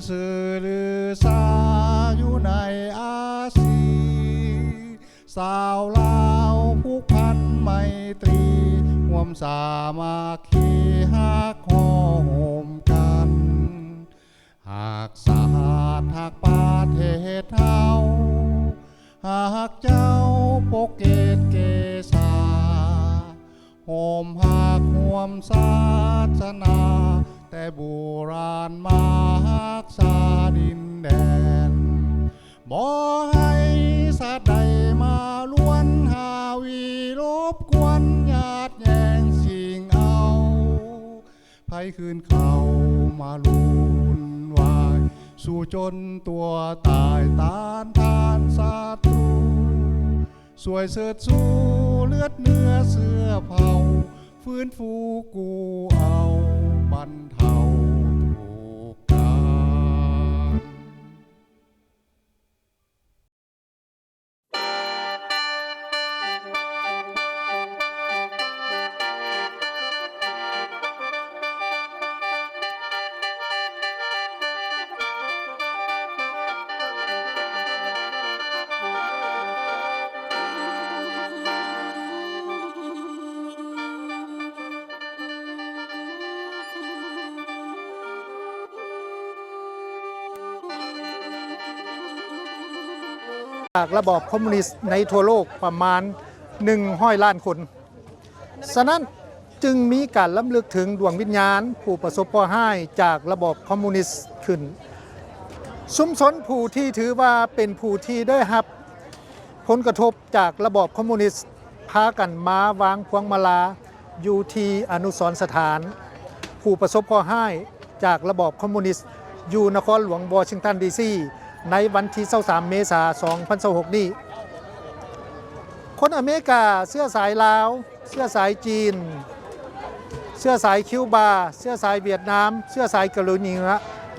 ຊື່ລືຊາຢູ່ໃນອາຊີ ຊາວລາວຜູກພັນໄມຕີ ຮ່ວມສາມັກຄີຮັກຫໍ່ໂຮມກັນ ຮັກຊາດຮັກປະເທດເຮົາ ຮັກເຈົ້າປົກເກດເກສາ ໂຮມຮັກຮ່ວມສາສະໜາ ແຕ່ບູຮານມາຮັກສາດິນແດນ ບໍ່ໃຫ້ຊາດໃດມາລວນຫາວີລົບກວນຍາດແຍ່ງຊິງເອົາ ໃຜຄືນເຂົ້າມາວຸ່ນວາຍ ສູ້ຈົນຕົວຕາຍຕ້ານທານສັດຕູ ຊ່ວຍເຊີດຊູເລືອດເນື້ອເຊື້ອເຜົ່າ ຟື້ນຟູກູ້ເອົາບັນເທົາທຸກການ. ຈາກລະບອບຄອມມູນິດໃນທົ່ວໂລກປະມານໜຶ່ງຮ້ອຍລ້ານຄົນ. ສະນັ້ນຈຶ່ງມີການລຳລຶກເຖິງດວງວິນຍານຜູ້ປະສົບເຄາະຮ້າຍຈາກລະບອບຄອມມູນິດຂຶ້ນ. ຊຸມຊົນຜູ້ທີ່ຖືວ່າເປັນຜູ້ທີ່ໄດ້ຮັບຜົນກະທົບຈາກລະບອບຄອມມູນິດ ພາກັນມາວາງພວງມາລາຢູ່ທີ່ອະນຸສອນສະຖານຜູ້ປະສົບເຄາະຮ້າຍຈາກລະບອບຄອມມູນິດ ຢູ່ນະຄອນຫຼວງວໍຊິງຕັນ ດີຊີ ໃນວັນທີຊາວສາມ ເມສາ ສອງພັນຊາວຫົກນີ້. ຄົນອາເມລິກາເຊື້ອສາຍລາວ, ເຊື້ອສາຍຈີນ, ເຊື້ອສາຍຄິວບາ, ເຊື້ອສາຍຫວຽດນາມ, ເຊື້ອສາຍເກົາຫຼີເໜືອ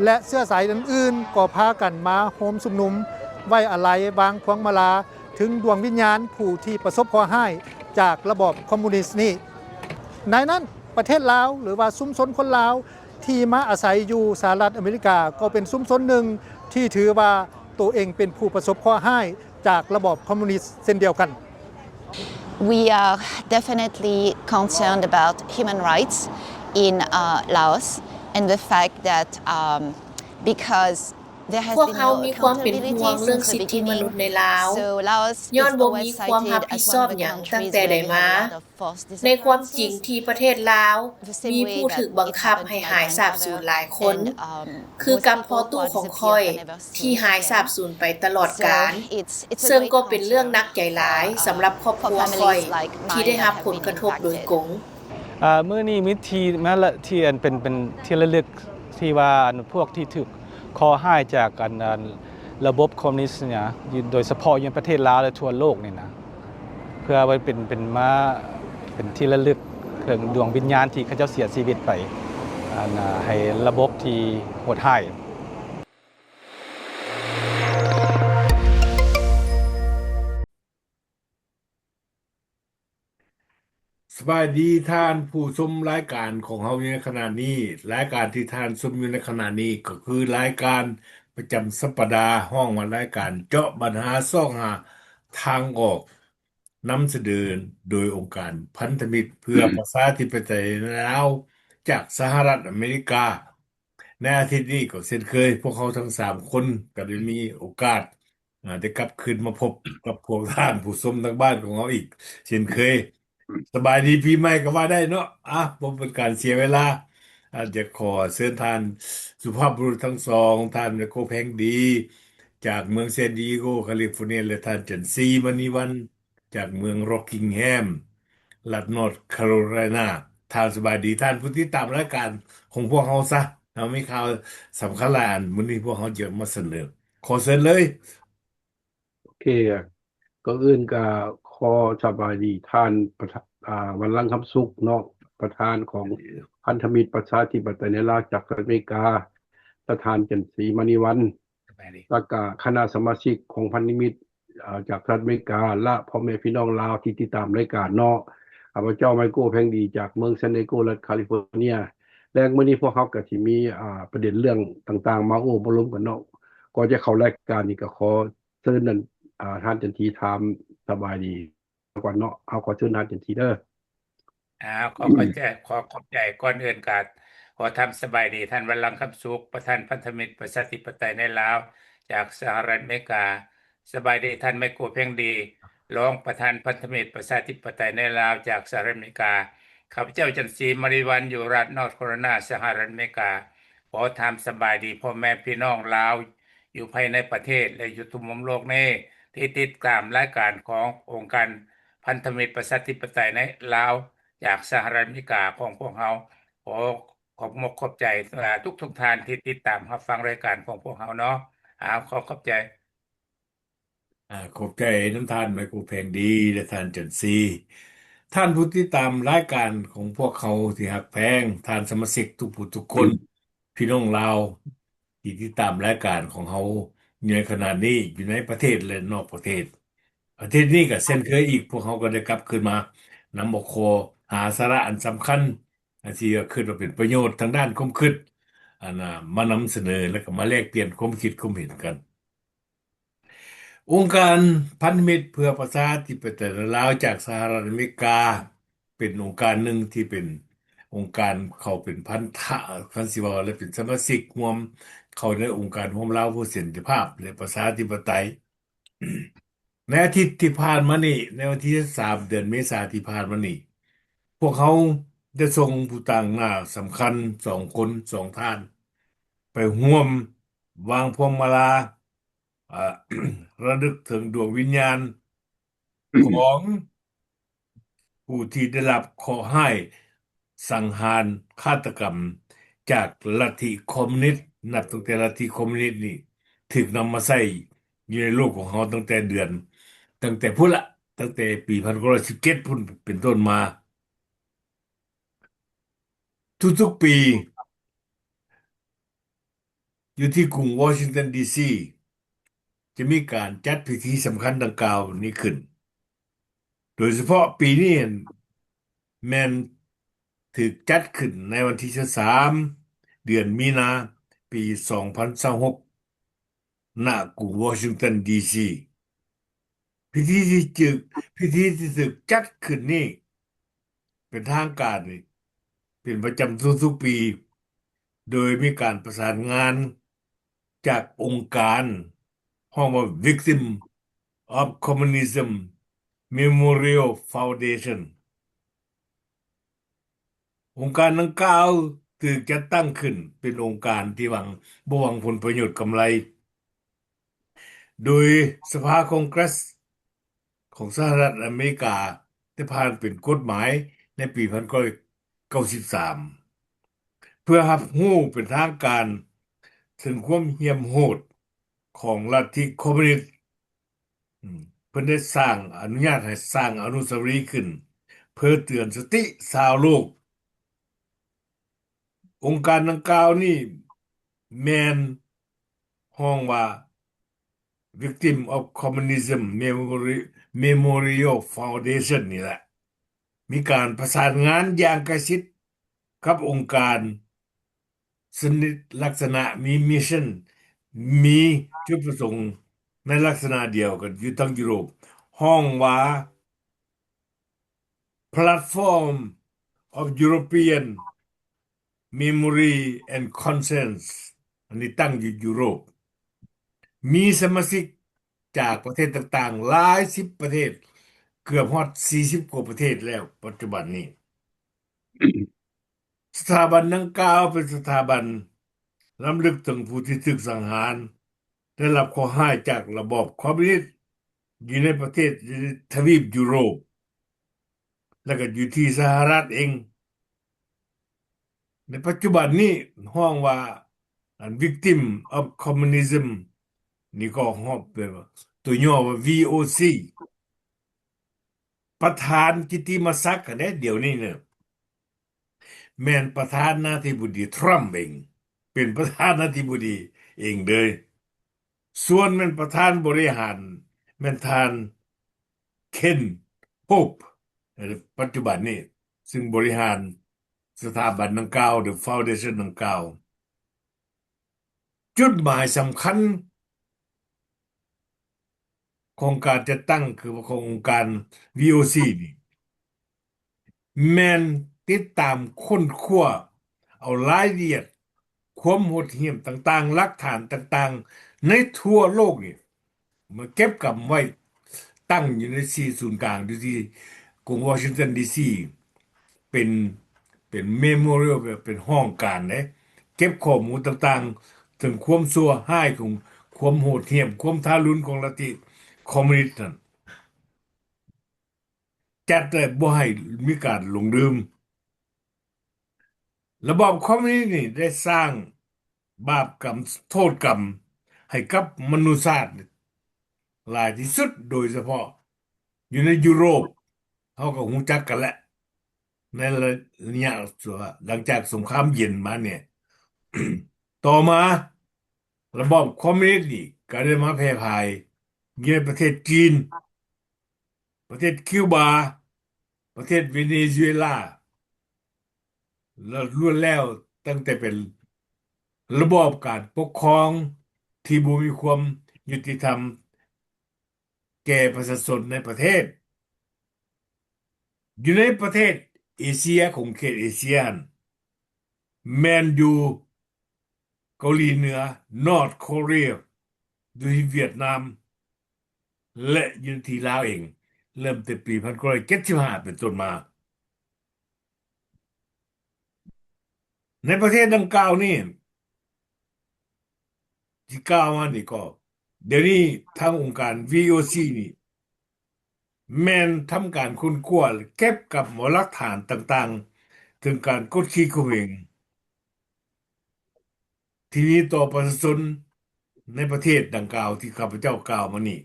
ແລະ ເຊື້ອສາຍອື່ນໆ ກໍພາກັນມາໂຮມຊຸມນຸມໄວ້ອາໄລວາງພວງມາລາ ເຖິງດວງວິນຍານຜູ້ທີ່ປະສົບເຄາະຮ້າຍຈາກລະບອບຄອມມູນິດນີ້. ໃນນັ້ນ ປະເທດລາວ ຫຼືວ່າຊຸມຊົນຄົນລາວທີ່ມາອາໄສຢູ່ສະຫະລັດອາເມລິກາ ກໍເປັນຊຸມຊົນໜຶ່ງທີ່ຖືວ່າໂຕເອງເປັນຜູ້ປະສົບເຄາະຮ້າຍຈາກລະບອບຄອມມູນິດເຊັ່ນດຽວກັນ. We are definitely concerned about human rights in, uh, Laos and the fact that, um, because ພວກເຮົາມີຄວາມເປັນຫ່ວງເລື່ອງສິດທິມະນຸດໃນລາວ ຍ້ອນບໍ່ມີຄວາມຮັບຜິດຊອບຫຍັງຕັ້ງແຕ່ໃດມາ. ໃນຄວາມຈິງທີ່ປະເທດລາວມີຜູ້ຖືກບັງຄັບໃຫ້ຫາຍສາບສູນຫຼາຍຄົນ ຄືກັບພໍ່ຕູ້ຂອງຂ້ອຍທີ່ຫາຍສາບສູນໄປຕະຫຼອດການ, ເຊິ່ງກໍເປັນເລື່ອງໜັກໃຈຫຼາຍສຳລັບຄອບຄົວຂ້ອຍທີ່ໄດ້ຮັບຜົນກະທົບໂດຍກົງ. ເອີ ມື້ນີ້ມີທີ່ມາລະ ທີ່ອັນເປັນ ເປັນທີ່ລະລຶກ ທີ່ວ່າອັນພວກທີ່ຖືກເຄາະຮ້າຍຈາກອັນ ອັນລະບົບຄອມມູນິດນີ້ນະ ຢູ່ ໂດຍສະເພາະຢູ່ໃນປະເທດລາວ ແລະ ທົ່ວໂລກນີ້ນະ ເພື່ອໄວ້ເປັນ ເປັນມາ ເປັນທີ່ລະລຶກເຖິງດວງວິນຍານທີ່ເຂົາເຈົ້າເສຍຊີວິດໄປ ອັນໃຫ້ລະບົບທີ່ໂຫດຮ້າຍ. ສະບາຍດີທ່ານຜູ້ຊົມລາຍການຂອງເຮົາຢູ່ໃນຂະນະນີ້. ລາຍການທີ່ທ່ານຊົມຢູ່ໃນຂະນະນີ້ກໍຄືລາຍການປະຈຳສັບປະດາ ຮ້ອງວ່າລາຍການເຈາະບັນຫາຊອກຫາທາງອອກ ນຳສະເໜີໂດຍອົງການພັນທະມິດເພື່ອປະຊາທິປະໄຕໃນລາວ ຈາກສະຫະລັດອາເມລິກາ. ໃນອາທິດນີ້ກໍເຊັ່ນເຄີຍ ພວກເຮົາທັງສາມຄົນກໍໄດ້ມີໂອກາດ ອາ ໄດ້ກັບຄືນມາພົບກັບພວກທ່ານຜູ້ຊົມທາງບ້ານຂອງເຮົາອີກເຊັ່ນເຄີຍ. ສະບາຍດີປີໃໝ່ກໍວ່າໄດ້ເນາະ. ອາ ບໍ່ເປັນການເສຍເວລາ ອາ ຈະຂໍເຊີນທ່ານສຸພາບບຸລຸດທັງສອງ ທ່ານ ໄມໂກ ແພງດີ ຈາກເມືອງ San Diego California ແລະ ທ່ານ ຈັນສີ ມະນີວັນ ຈາກເມືອງ Rockingham ລັດ North Carolina. ທ່ານສະບາຍດີ ທ່ານຜູ້ຕິດຕາມລາຍການຂອງພວກເຮົາຊະ. ເຮົາມີຂ່າວສຳຄັນຫຼາຍອັນ ມື້ນີ້ພວກເຮົາຈະມາສະເໜີ. ຂໍເຊີນເລີຍ. ໂອເຄ ກ່ອນອື່ນກໍຂໍສະບາຍດີທ່ານປະທານ ອາ ວັນລັງຄຳສຸກເນາະ ປະທານຂອງພັນທະມິດປະຊາທິປະໄຕໃນລາວຈາກສະຫະລັດອາເມລິກາ ແລະ ທ່ານ ຈັນສີ ມະນີວັນ ສະບາຍດີ ແລ້ວກະຄະນະສະມາຊິກຂອງພັນທະມິດ ເອີ ຈາກສະຫະລັດອາເມລິກາ ແລະ ພໍ່ແມ່ພີ່ນ້ອງລາວທີ່ຕິດຕາມລາຍການເນາະ. ຂ້າພະເຈົ້າ ໄມໂກ ແພງດີ ຈາກເມືອງ San Diego ລັດ California. ແລະ ມື້ນີ້ພວກເຮົາກໍຊິມີ ອ່າ ປະເດັນເລື່ອງຕ່າງໆ ມາໂອ້ມາລົມກັນເນາະ. ກ່ອນຈະເຂົ້າລາຍການນີ້ ກໍຂໍເຊີນນັ້ນ ອ່າ ທ່ານຈັນທີຖາມສະບາຍດີກ່ອນເນາະ. ເຮົາຂໍເຊີນທ່ານຈັນທີເດີ. ອ່າ ຂໍຂອບໃຈ ຂໍຂອບໃຈ. ກ່ອນອື່ນກໍຂໍຖາມສະບາຍດີທ່ານວັນລັງຄຳສຸກ ປະທານພັນທະມິດປະຊາທິປະໄຕໃນລາວຈາກສະຫະລັດອາເມລິກາ. ສະບາຍດີທ່ານໄມໂກ ແພງດີ ລອງປະທານພັນທະມິດປະຊາທິປະໄຕໃນລາວຈາກສະຫະລັດອາເມລິກາ. ຂ້າພະເຈົ້າ ຈັນສີ ມະລິວັນ ຢູ່ລັດ North Carolina ສະຫະລັດອາເມລິກາ. ຂໍຖາມສະບາຍດີພໍ່ແມ່ພີ່ນ້ອງລາວຢູ່ພາຍໃນປະເທດ ແລະ ຢູ່ທົ່ວໂລກນີ້ ທີ່ຕິດຕາມລາຍການຂອງອົງການພັນທະມິດປະຊາທິປະໄຕໃນລາວຈາກສະຫະລັດອາເມລິກາຂອງພວກເຮົາ. ຂໍຂອບອົກຂອບໃຈ ອາ ທຸກໆທ່ານທີ່ຕິດຕາມຮັບຟັງລາຍການຂອງພວກເຮົາເນາະ. ອາ ຂໍຂອບໃຈ. ອາ ຂອບໃຈນຳທ່ານໄມໂຄ ແພງດີ ແລະ ທ່ານຈັນຊີ. ທ່ານຜູ້ຕິດຕາມລາຍການຂອງພວກເຮົາທີ່ຮັກແພງ, ທ່ານສະມາຊິກທຸກຜູ້ທຸກຄົນ, ພີ່ນ້ອງລາວທີ່ຕິດຕາມລາຍການຂອງເຮົາຢູ່ໃນຂະນະນີ້ ຢູ່ໃນປະເທດ ແລະ ນອກປະເທດ. ອາທິດນີ້ກໍເຊັ່ນເຄີຍອີກ, ພວກເຮົາກໍໄດ້ກັບຄືນມານຳເອົາຂໍ້ຫາສາລະອັນສຳຄັນ ອັນທີ່ຄິດວ່າເປັນປະໂຫຍດທາງດ້ານຄວາມຄິດ ອັນນະ ມານຳສະເໜີ ແລະ ກໍມາແລກປ່ຽນຄວາມຄິດຄວາມເຫັນກັນ. ອົງການພັນທະມິດເພື່ອປະຊາທິປະໄຕລາວຈາກສະຫະລັດອາເມລິກາ ເປັນອົງການໜຶ່ງທີ່ເປັນອົງການເຂົ້າເປັນພັນທະ ຄັນຊິເວົ້າແລ້ວເປັນສະມາຊິກຮ່ວມເຂົ້າໃນອົງການຮ່ວມລາວເພື່ອສັນຕິພາບ ແລະ ປະຊາທິປະໄຕ. ໃນອາທິດທີ່ຜ່ານມານີ້ ໃນວັນທີຊາວສາມ ເດືອນເມສາທີ່ຜ່ານມານີ້ ພວກເຮົາໄດ້ສົ່ງຜູ້ຕາງໜ້າສຳຄັນສອງຄົນ ສອງທ່ານ ໄປຮ່ວມວາງພວງມາລາ ອາ ລະລຶກເຖິງດວງວິນຍານຂອງຜູ້ທີ່ໄດ້ຮັບເຄາະຮ້າຍສັງຫານຄາດຕະກຳຈາກລັດທິຄອມມູນິດ. ນັບຕັ້ງແຕ່ລັດທິຄອມມູນິດນີ້ຖືກນຳມາໃຊ້ຢູ່ໃນໂລກຂອງເຮົາຕັ້ງແຕ່ເດືອນ ຕັ້ງແຕ່ພຸ້ນລະ ຕັ້ງແຕ່ປີພັນເກົ້າຮ້ອຍສິບເຈັດພຸ້ນເປັນຕົ້ນມາ. ທຸກໆປີ ຢູ່ທີ່ກຸງວໍຊິງຕັນ ດີຊີ ຈະມີການຈັດພິທີສຳຄັນດັ່ງກ່າວນີ້ຂຶ້ນ. ໂດຍສະເພາະປີນີ້ແມ່ນຖືກຈັດຂຶ້ນໃນວັນທີຊາວສາມ ເດືອນມີນາ ປີສອງພັນຊາວຫົກ ນະກຸງວໍຊິງຕັນ ດີຊີ. ພິທີທີ່ຖືກ ພິທີທີ່ຖືກຈັດຂຶ້ນນີ້ ເປັນທາງການ ເປັນປະຈຳທຸກໆປີ ໂດຍມີການປະສານງານຈາກອົງການ ຮ້ອງວ່າ Victim of Communism Memorial Foundation. ອົງການດັ່ງກ່າວຖືກຈັດຕັ້ງຂຶ້ນເປັນອົງການທີ່ຫວັງ ບໍ່ຫວັງຜົນປະໂຫຍດກຳໄລ ໂດຍສະພາຄອງເກຣສຂອງສະຫະລັດອາເມລິກາໄດ້ຜ່ານເປັນກົດໝາຍໃນປີພັນເກົ້າຮ້ອຍເກົ້າສິບສາມ ເພື່ອຮັບຮູ້ເປັນທາງການເຖິງຄວາມຫ່ຽມໂຫດຂອງລັດທິຄອມມູນິດ. ອືມ ເພິ່ນໄດ້ສ້າງ ອະນຸຍາດໃຫ້ສ້າງອະນຸສາວະລີຂຶ້ນ ເພື່ອເຕືອນສະຕິຊາວໂລກ. ອົງການດັ່ງກ່າວນີ້ແມ່ນຮ້ອງວ່າ Victim of Communism Memori- Memorial Foundation ນີ້ແຫຼະ. ມີການປະສານງານຢ່າງໃກ້ຊິດກັບອົງການ ຊະນິດລັກສະນະມີມິດຊັນ ມີຈຸດປະສົງໃນລັກສະນະດຽວກັນຢູ່ທັງຢູໂຣບ ຮ້ອງວ່າ Platform of European Memory and Conscience ອັນນີ້ຕັ້ງຢູ່ຢູໂຣບ ມີສະມາຊິກຈາກປະເທດຕ່າງໆຫຼາຍສິບປະເທດ ເກືອບຮອດສີ່ສິບກວ່າປະເທດແລ້ວປັດຈຸບັນນີ້. ສະຖາບັນດັ່ງກ່າວເປັນສະຖາບັນລຳລຶກເຖິງຜູ້ທີ່ຖືກສັງຫານ ໄດ້ຮັບເຄາະຮ້າຍຈາກລະບອບຄອມມູນິດຢູ່ໃນປະເທດ ຢູ່ໃນທະວີບຢູໂຣບ ແລະ ກໍຢູ່ທີ່ສະຫະລັດເອງ. ໃນປັດຈຸບັນນີ້ຮ້ອງວ່າ ອັນ Victim of Communism ນີ້ກໍຮອບ ຕົວຫຍໍ້ວ່າ ວີໂອຊີ ປະທານກິດຕິມະສັກຫັ້ນເດ້ ດຽວນີ້ນະ ແມ່ນປະທານາທິບໍດີທຣຳເອງ ເປັນປະທານາທິບໍດີເອງເລີຍ. ສ່ວນແມ່ນປະທານບໍລິຫານ ແມ່ນທ່ານ ເຄນ ໂຮບ ໃນປັດຈຸບັນນີ້ ຊຶ່ງບໍລິຫານ ສະຖາບັນດັ່ງກ່າວ ຫຼື Foundation ດັ່ງກ່າວ. ຈຸດໝາຍສຳຄັນຂອງການຈັດຕັ້ງ ຄືຂອງອົງການ VOC ນີ້ ແມ່ນຕິດຕາມຄົ້ນຄວ້າເອົາລາຍລະອຽດ ຄວາມໂຫດຫ້ຽມຕ່າງໆ ຫຼັກຖານຕ່າງໆ ໃນທົ່ວໂລກນີ້ ມາເກັບກຳໄວ້ ຕັ້ງຢູ່ໃນທີ່ສູນກາງ ຢູ່ທີ່ກຸງວໍຊິງຕັນ ດີຊີ ເປັນ ເປັນ memorial ແບບເປັນຫ້ອງການເດ້ ເກັບຂໍ້ມູນຕ່າງໆ ເຖິງຄວາມຊົ່ວຮ້າຍຂອງ ຄວາມໂຫດຫ້ຽມ ຄວາມທາລຸນຂອງລັດທິຄອມມູນິດນັ້ນ ຈັດແຕ່ບໍ່ໃຫ້ມີການຫຼົງລືມ. ລະບອບຄອມມູນິດນີ້ໄດ້ສ້າງບາບກຳ ໂທດກຳໃຫ້ກັບມະນຸດຊາດຫຼາຍທີ່ສຸດ ໂດຍສະເພາະຢູ່ໃນຢູໂຣບ ເຮົາກໍຮູ້ຈັກກັນແຫຼະ ໃນໄລຍະຫຼັງຈາກສົງຄາມເຢັນມານີ້. ຕໍ່ມາລະບອບຄອມມູນິດນີ້ກໍໄດ້ມາແຜ່ຜາຍຢູ່ໃນປະເທດຈີນ, ປະເທດຄິວບາ, ປະເທດເວເນຊູເອລາ ແລະ ລ້ວນແລ້ວຕັ້ງແຕ່ເປັນລະບອບການປົກຄອງທີ່ບໍ່ມີຄວາມຍຸຕິທຳແກ່ປະຊາຊົນໃນປະເທດ. ຢູ່ໃນປະເທດເອເຊຍ ຂົງເຂດເອເຊຍຫັ້ນ ແມ່ນຢູ່ເກົາຫຼີເໜືອ North Korea, ຢູ່ທີ່ຫວຽດນາມ ແລະ ຢູ່ທີ່ລາວເອງ ເລີ່ມແຕ່ປີພັນເກົ້າຮ້ອຍເຈັດສິບຫ້າເປັນຕົ້ນມາ. ໃນປະເທດດັ່ງກ່າວນີ້ ທີ່ກ່າວມານີ້ກໍ ດຽວນີ້ທາງອົງການ VOC ນີ້ ແມ່ນທຳການຄົ້ນຄວ້າ ແລະ ເກັບກຳເອົາຫຼັກຖານຕ່າງໆ ເຖິງການກົດຂີ່ຂົ່ມເຫງ ທີ່ມີຕໍ່ປະຊາຊົນໃນປະເທດດັ່ງກ່າວທີ່ຂ້າພະເຈົ້າກ່າວມານີ້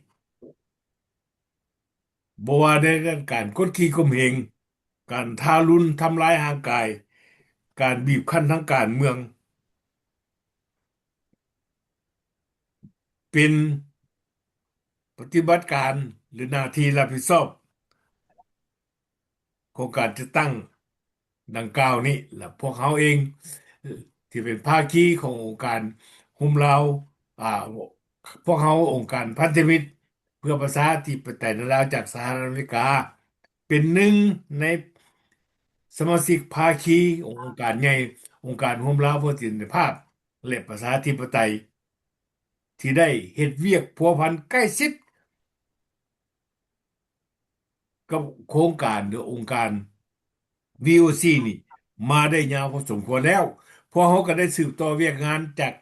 ບໍ່ວ່າໃນດ້ານການກົດຂີ່ຂົ່ມເຫງ, ການທາລຸນທຳລາຍຮ່າງກາຍ, ການບີບຄັ້ນທາງການເມືອງ, ເປັນປະຕິບັດການ ຫຼື ໜ້າທີ່ຮັບຜິດຊອບ ຂອງການຈັດຕັ້ງດັ່ງກ່າວນີ້ ແລະ ພວກເຮົາເອງ ທີ່ເປັນພາຄີຂອງອົງການໂຮມລາວ ອາ ພວກເຮົາອົງການພັນທະມິດເພື່ອປະຊາທິປະໄຕໃນລາວຈາກສະຫະລັດອາເມລິກາ ເປັນໜຶ່ງໃນສະມາຊິກພາຄີຂອງອົງການໃຫຍ່ ອົງການໂຮມລາວເພື່ອສັນຕິພາບ ແລະ ປະຊາທິປະໄຕ ທີ່ໄດ້ເຮັດວຽກພົວພັນໃກ້ຊິດ ກັບໂຄງການ ຫຼື ອົງການ VOC ນີ້ມາໄດ້ຍາວພໍສົມຄວນແລ້ວ. ພວກເຮົາກໍໄດ້ສືບຕໍ່ວຽກງານຈາກ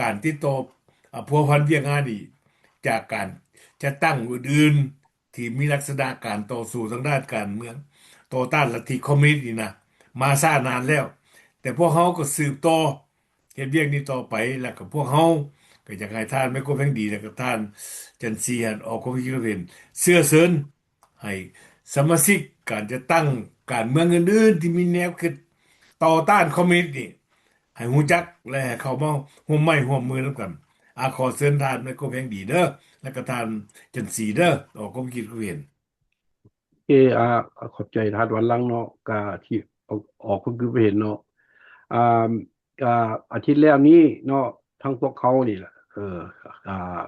ການຕິດຕໍ່ ອາ ພົວພັນວຽກງານນີ້ ຈາກການຈັດຕັ້ງອື່ນໆ ທີ່ມີລັກສະນະການຕໍ່ສູ້ທາງດ້ານການເມືອງ ຕໍ່ຕ້ານລັດທິຄອມມູນິດນີ້ນະ ມາຊ້ານານແລ້ວ. ແຕ່ພວກເຮົາກໍສືບຕໍ່ ເຮັດວຽກນີ້ຕໍ່ໄປ ແລ້ວກໍພວກເຮົາກໍຢາກໃຫ້ທ່ານໄມໂຄ ແພງດີ ແລ້ວກໍທ່ານ ຈັນສີ ຫັ້ນ ອອກຄວາມຄິດຄວາມເຫັນ ເຊື້ອເຊີນໃຫ້ສະມາຊິກການຈັດຕັ້ງການເມືອງອື່ນໆ ທີ່ມີແນວຄິດຕໍ່ຕ້ານຄອມມູນິດນີ້ ໃຫ້ຮູ້ຈັກ ແລະ ໃຫ້ເຂົ້າມາຮ່ວມໄມ້ຮ່ວມມືນຳກັນ. ອາ ຂໍເຊີນທ່ານໄມໂຄ ແພງດີເດີ ແລ້ວກໍທ່ານ ຈັນສີ ເດີ ອອກຄວາມຄິດຄວາມເຫັນ. ເອ ອາ ຂອບໃຈທ່ານວັນລັງເນາະ ກະທີ່ອອກ ອອກຄວາມຄິດເຫັນເນາະ ອາ ກະອາທິດແລ້ວນີ້ເນາະ ທັງພວກເຮົານີ້ລະ ເອີ ອາ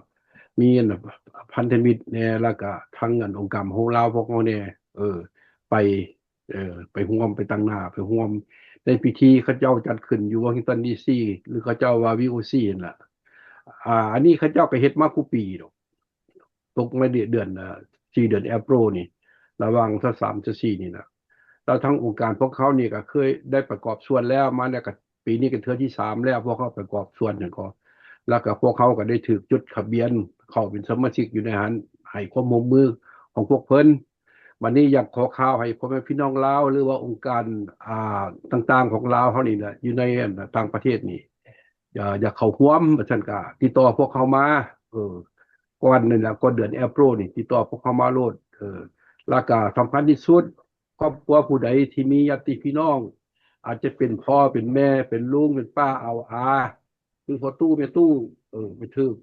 ມີອັນພັນທະມິດແດ່ ແລ້ວກະທັງອັນອົງການໂຮມລາວພວກເຮົາແດ່ ເອີ ໄປ ເອີ ໄປຮ່ວມ ໄປຕັ້ງໜ້າ ໄປຮ່ວມໃນພິທີເຂົາເຈົ້າຈັດຂຶ້ນຢູ່ວໍຊິງຕັນ ດີຊີ ຫຼື ເຂົາເຈົ້າວ່າ ວີໂອຊີ ຫັ້ນລະ ອາ ອັນນີ້ເຂົາເຈົ້າກະເຮັດມາຄູ່ປີດອກ. ຕົກໃນເດືອນ ອາ ສີ່ເດືອນເອໂປຣນີ້ ລະຫວ່າງຊາວສາມ ຊາວສີ່ນີ້ນະ ແລ້ວທາງອົງການພວກເຮົານີ້ກະເຄີຍໄດ້ປະກອບສ່ວນແລ້ວ ມາແລ້ວກະປີນີ້ກະເທື່ອທີສາມແລ້ວ ພວກເຮົາປະກອບສ່ວນຫຍັງກໍ ແລ້ວກະພວກເຮົາກະໄດ້ຖືກຈົດທະບຽນເຂົ້າເປັນສະມາຊິກຢູ່ໃນຫັ້ນ ໃຫ້ຄວາມຮ່ວມມືຂອງພວກເພິ່ນ. ບັດນີ້ຢາກຂໍຂ່າວໃຫ້ພໍ່ແມ່ພີ່ນ້ອງລາວ ຫຼືວ່າອົງການ ອາ ຕ່າງໆຂອງລາວເຮົານີ້ນະ ຢູ່ໃນ ອັນ ຕ່າງປະເທດນີ້ ຢາກ ຢາກເຂົ້າຮ່ວມ ວ່າຊັ້ນກະຕິດຕໍ່ພວກເຮົາມາ ເອີ ກ່ອນນັ້ນລະ ກ່ອນເດືອນເອໂປຣນີ້ ຕິດຕໍ່ພວກເຮົາມາໂລດ ເອີ ແລ້ວກະສຳຄັນທີ່ສຸດ ຄອບຄົວຜູ້ໃດທີ່ມີຍາດຕິພີ່ນ້ອງ ອາດຈະເປັນພໍ່ ເປັນແມ່ ເປັນລຸງ ເປັນປ້າ ອາວ ອາ ຫຼືພໍ່ຕູ້ ແມ່ຕູ້ ເອີ ໄປຖືກ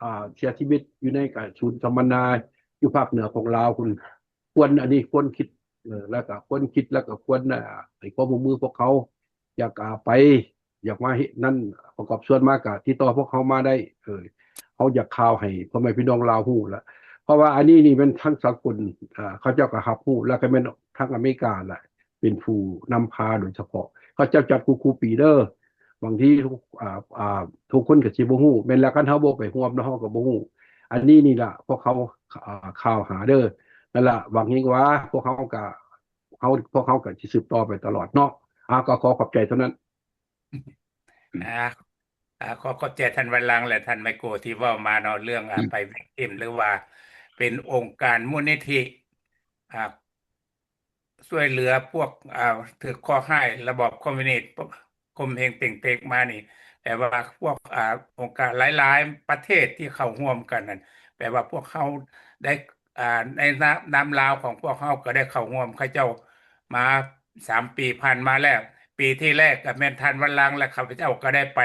ອາ ເສຍຊີວິດຢູ່ໃນການສູນສຳມະນາ ຢູ່ພາກເໜືອຂອງລາວພຸ້ນ ຄວນ ອັນນີ້ຄວນຄິດ ເອີ ແລ້ວກໍຄວນຄິດ ແລ້ວກໍຄວນ ເອີ ໃຫ້ຄວາມຮ່ວມມືພວກເຮົາ ຢາກ ອາ ໄປ ຢາກມາເຮັດນັ້ນ ປະກອບສ່ວນມາກໍຕິດຕໍ່ພວກເຮົາມາໄດ້ ເອີ ເຮົາຢາກຂ່າວໃຫ້ພໍ່ແມ່ພີ່ນ້ອງລາວຮູ້ລະ ເພາະວ່າອັນນີ້ນີ້ແມ່ນທາງສາກົນ ເຂົາເຈົ້າກໍຮັບຮູ້ ແລ້ວກໍແມ່ນທາງອາເມລິກາລະ ເປັນຜູ້ນຳພາໂດຍສະເພາະ ເຂົາເຈົ້າຈັດຄູ່ໆປີເດີ ບາງທີ ອາ ອາ ທຸກຄົນກໍຊິບໍ່ຮູ້ ແມ່ນລະ ຄັນເຮົາບໍ່ໄປຮ່ວມເນາະ ເຮົາກໍບໍ່ຮູ້ ອັນນີ້ນີ້ລະ ພວກເຮົາ ອາ ຂ່າວຫາເດີ ນັ້ນລະ ຫວັງເຮັງວ່າພວກເຮົາກໍ ເຮົາ ພວກເຮົາກໍຊິສືບຕໍ່ໄປຕະຫຼອດເນາະ ອາ ກໍຂໍຂອບໃຈເທົ່ານັ້ນ. ອາ ອາ ຂໍຂອບໃຈທ່ານວັນລັງ ແລະ ທ່ານໄມໂກ ທີ່ເວົ້າມາເນາະ ເລື່ອງ ອາ ອືມ ໄພວິກຕິມ ຫຼືວ່າເປັນອົງການມູນນິທິ ອາ ຊ່ວຍເຫຼືອພວກ ອາ ຖືກເຄາະຮ້າຍລະບອບຄອມມິວນິດຂົ່ມເຫງເຕັງເຕັກມານີ້ ແປວ່າພວກ ອາ ອົງການຫຼາຍໆປະເທດທີ່ເຂົ້າຮ່ວມກັນນັ້ນ ແປວ່າພວກເຮົາໄດ້ ອາ ໃນນາມ ນາມລາວຂອງພວກເຮົາກໍໄດ້ເຂົ້າຮ່ວມເຂົາເຈົ້າມາສາມປີຜ່ານມາແລ້ວ ປີທີ່ແລກກໍແມ່ນທ່ານວັນລັງ ແລະ ຂ້າພະເຈົ້າກໍໄດ້ໄປ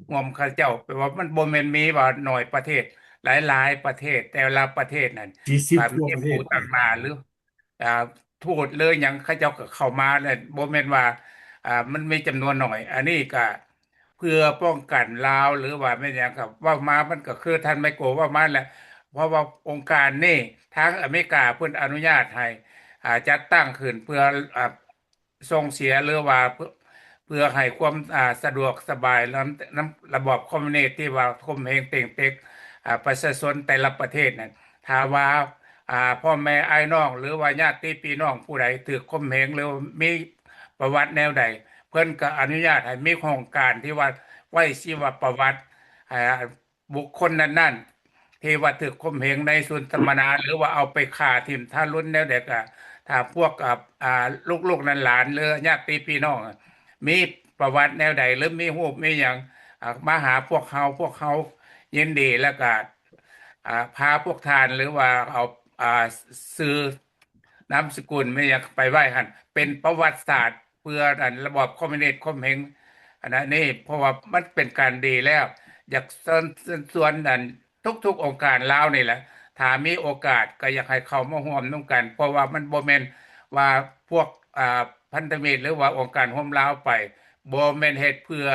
ຮ່ວມເຂົາເຈົ້າ ແປວ່າມັນບໍ່ແມ່ນມີວ່າໜ້ອຍປະເທດ ຫຼາຍໆປະເທດ ແຕ່ລະປະເທດນັ້ນ ສີ່ສິບ ກໍມີຜູ້ຕັ້ງໜ້າ ຫຼື ອາ ທູດ ຫຼືຫຍັງ ເຂົາເຈົ້າກໍເຂົ້າມາແລ້ວ ບໍ່ແມ່ນວ່າ ອາ ມັນມີຈຳນວນໜ້ອຍ ອັນນີ້ກໍເພື່ອປ້ອງກັນລາວ ຫຼືວ່າແມ່ນຫຍັງ ກໍເວົ້າມາ ມັນກໍຄືທ່ານໄມໂກເວົ້າມາແຫຼະ ເພາະວ່າອົງການນີ້ ທາງອາເມລິກາເພິ່ນອະນຸຍາດໃຫ້ ອາ ຈັດຕັ້ງຂຶ້ນເພື່ອ ອາ ສົ່ງເສຍ ຫຼືວ່າເພື່ອ ເພື່ອໃຫ້ຄວາມ ອາ ສະດວກສະບາຍນຳ ນຳລະບອບຄອມມິວນິດທີ່ວ່າຂົ່ມເຫງເຕັງເຕັກ ອາ ປະຊາຊົນແຕ່ລະປະເທດນັ້ນ ຖ້າວ່າ ອາ ພໍ່ແມ່ອ້າຍນ້ອງ ຫຼືວ່າຍາດຕິພີ່ນ້ອງຜູ້ໃດຖືກຂົ່ມເຫງ ຫຼືມີປະຫວັດແນວໃດ ເພິ່ນກໍອະນຸຍາດໃຫ້ມີຫ້ອງການທີ່ວ່າໄວ້ຊີວະປະຫວັດ ອາ ບຸກຄົນນັ້ນໆ ທີ່ວ່າຖືກຂົ່ມເຫງໃນສູນສຳມະນາ ຫຼືວ່າເອົາໄປຂ້າຖິ້ມທາລຸນແນວໃດກໍ ຖ້າພວກ ອາ ອາ ລູກໆຫຼານໆ ຫຼືຍາດຕິພີ່ນ້ອງ ມີປະຫວັດແນວໃດ ຫຼືມີຮູບມີຫຍັງ ອາ ມາຫາພວກເຮົາ ພວກເຮົາຍິນດີ ແລ້ວກໍ ອາ ພາພວກທ່ານ ຫຼືວ່າເອົາ ອາ ຊື່ ນາມສະກຸນແມ່ນຫຍັງໄປໄວ້ຫັ້ນ ເປັນປະຫວັດສາດເພື່ອອັນລະບອບຄອມມິວນິດຂົ່ມເຫງອັນນັ້ນນີ້ ເພາະວ່າມັນເປັນການດີແລ້ວ ຢາກເຊີນ ເຊີນຊວນອັນທຸກໆອົງການລາວນີ້ແຫຼະ ຖ້າມີໂອກາດກໍຢາກໃຫ້ເຂົ້າມາຮ່ວມນຳກັນ ເພາະວ່າມັນບໍ່ແມ່ນວ່າພວກ ອາ ພັນທະມິດ ຫຼືວ່າອົງການຮ່ວມລາວໄປ ບໍ່ແມ່ນເຮັດເພື່ອ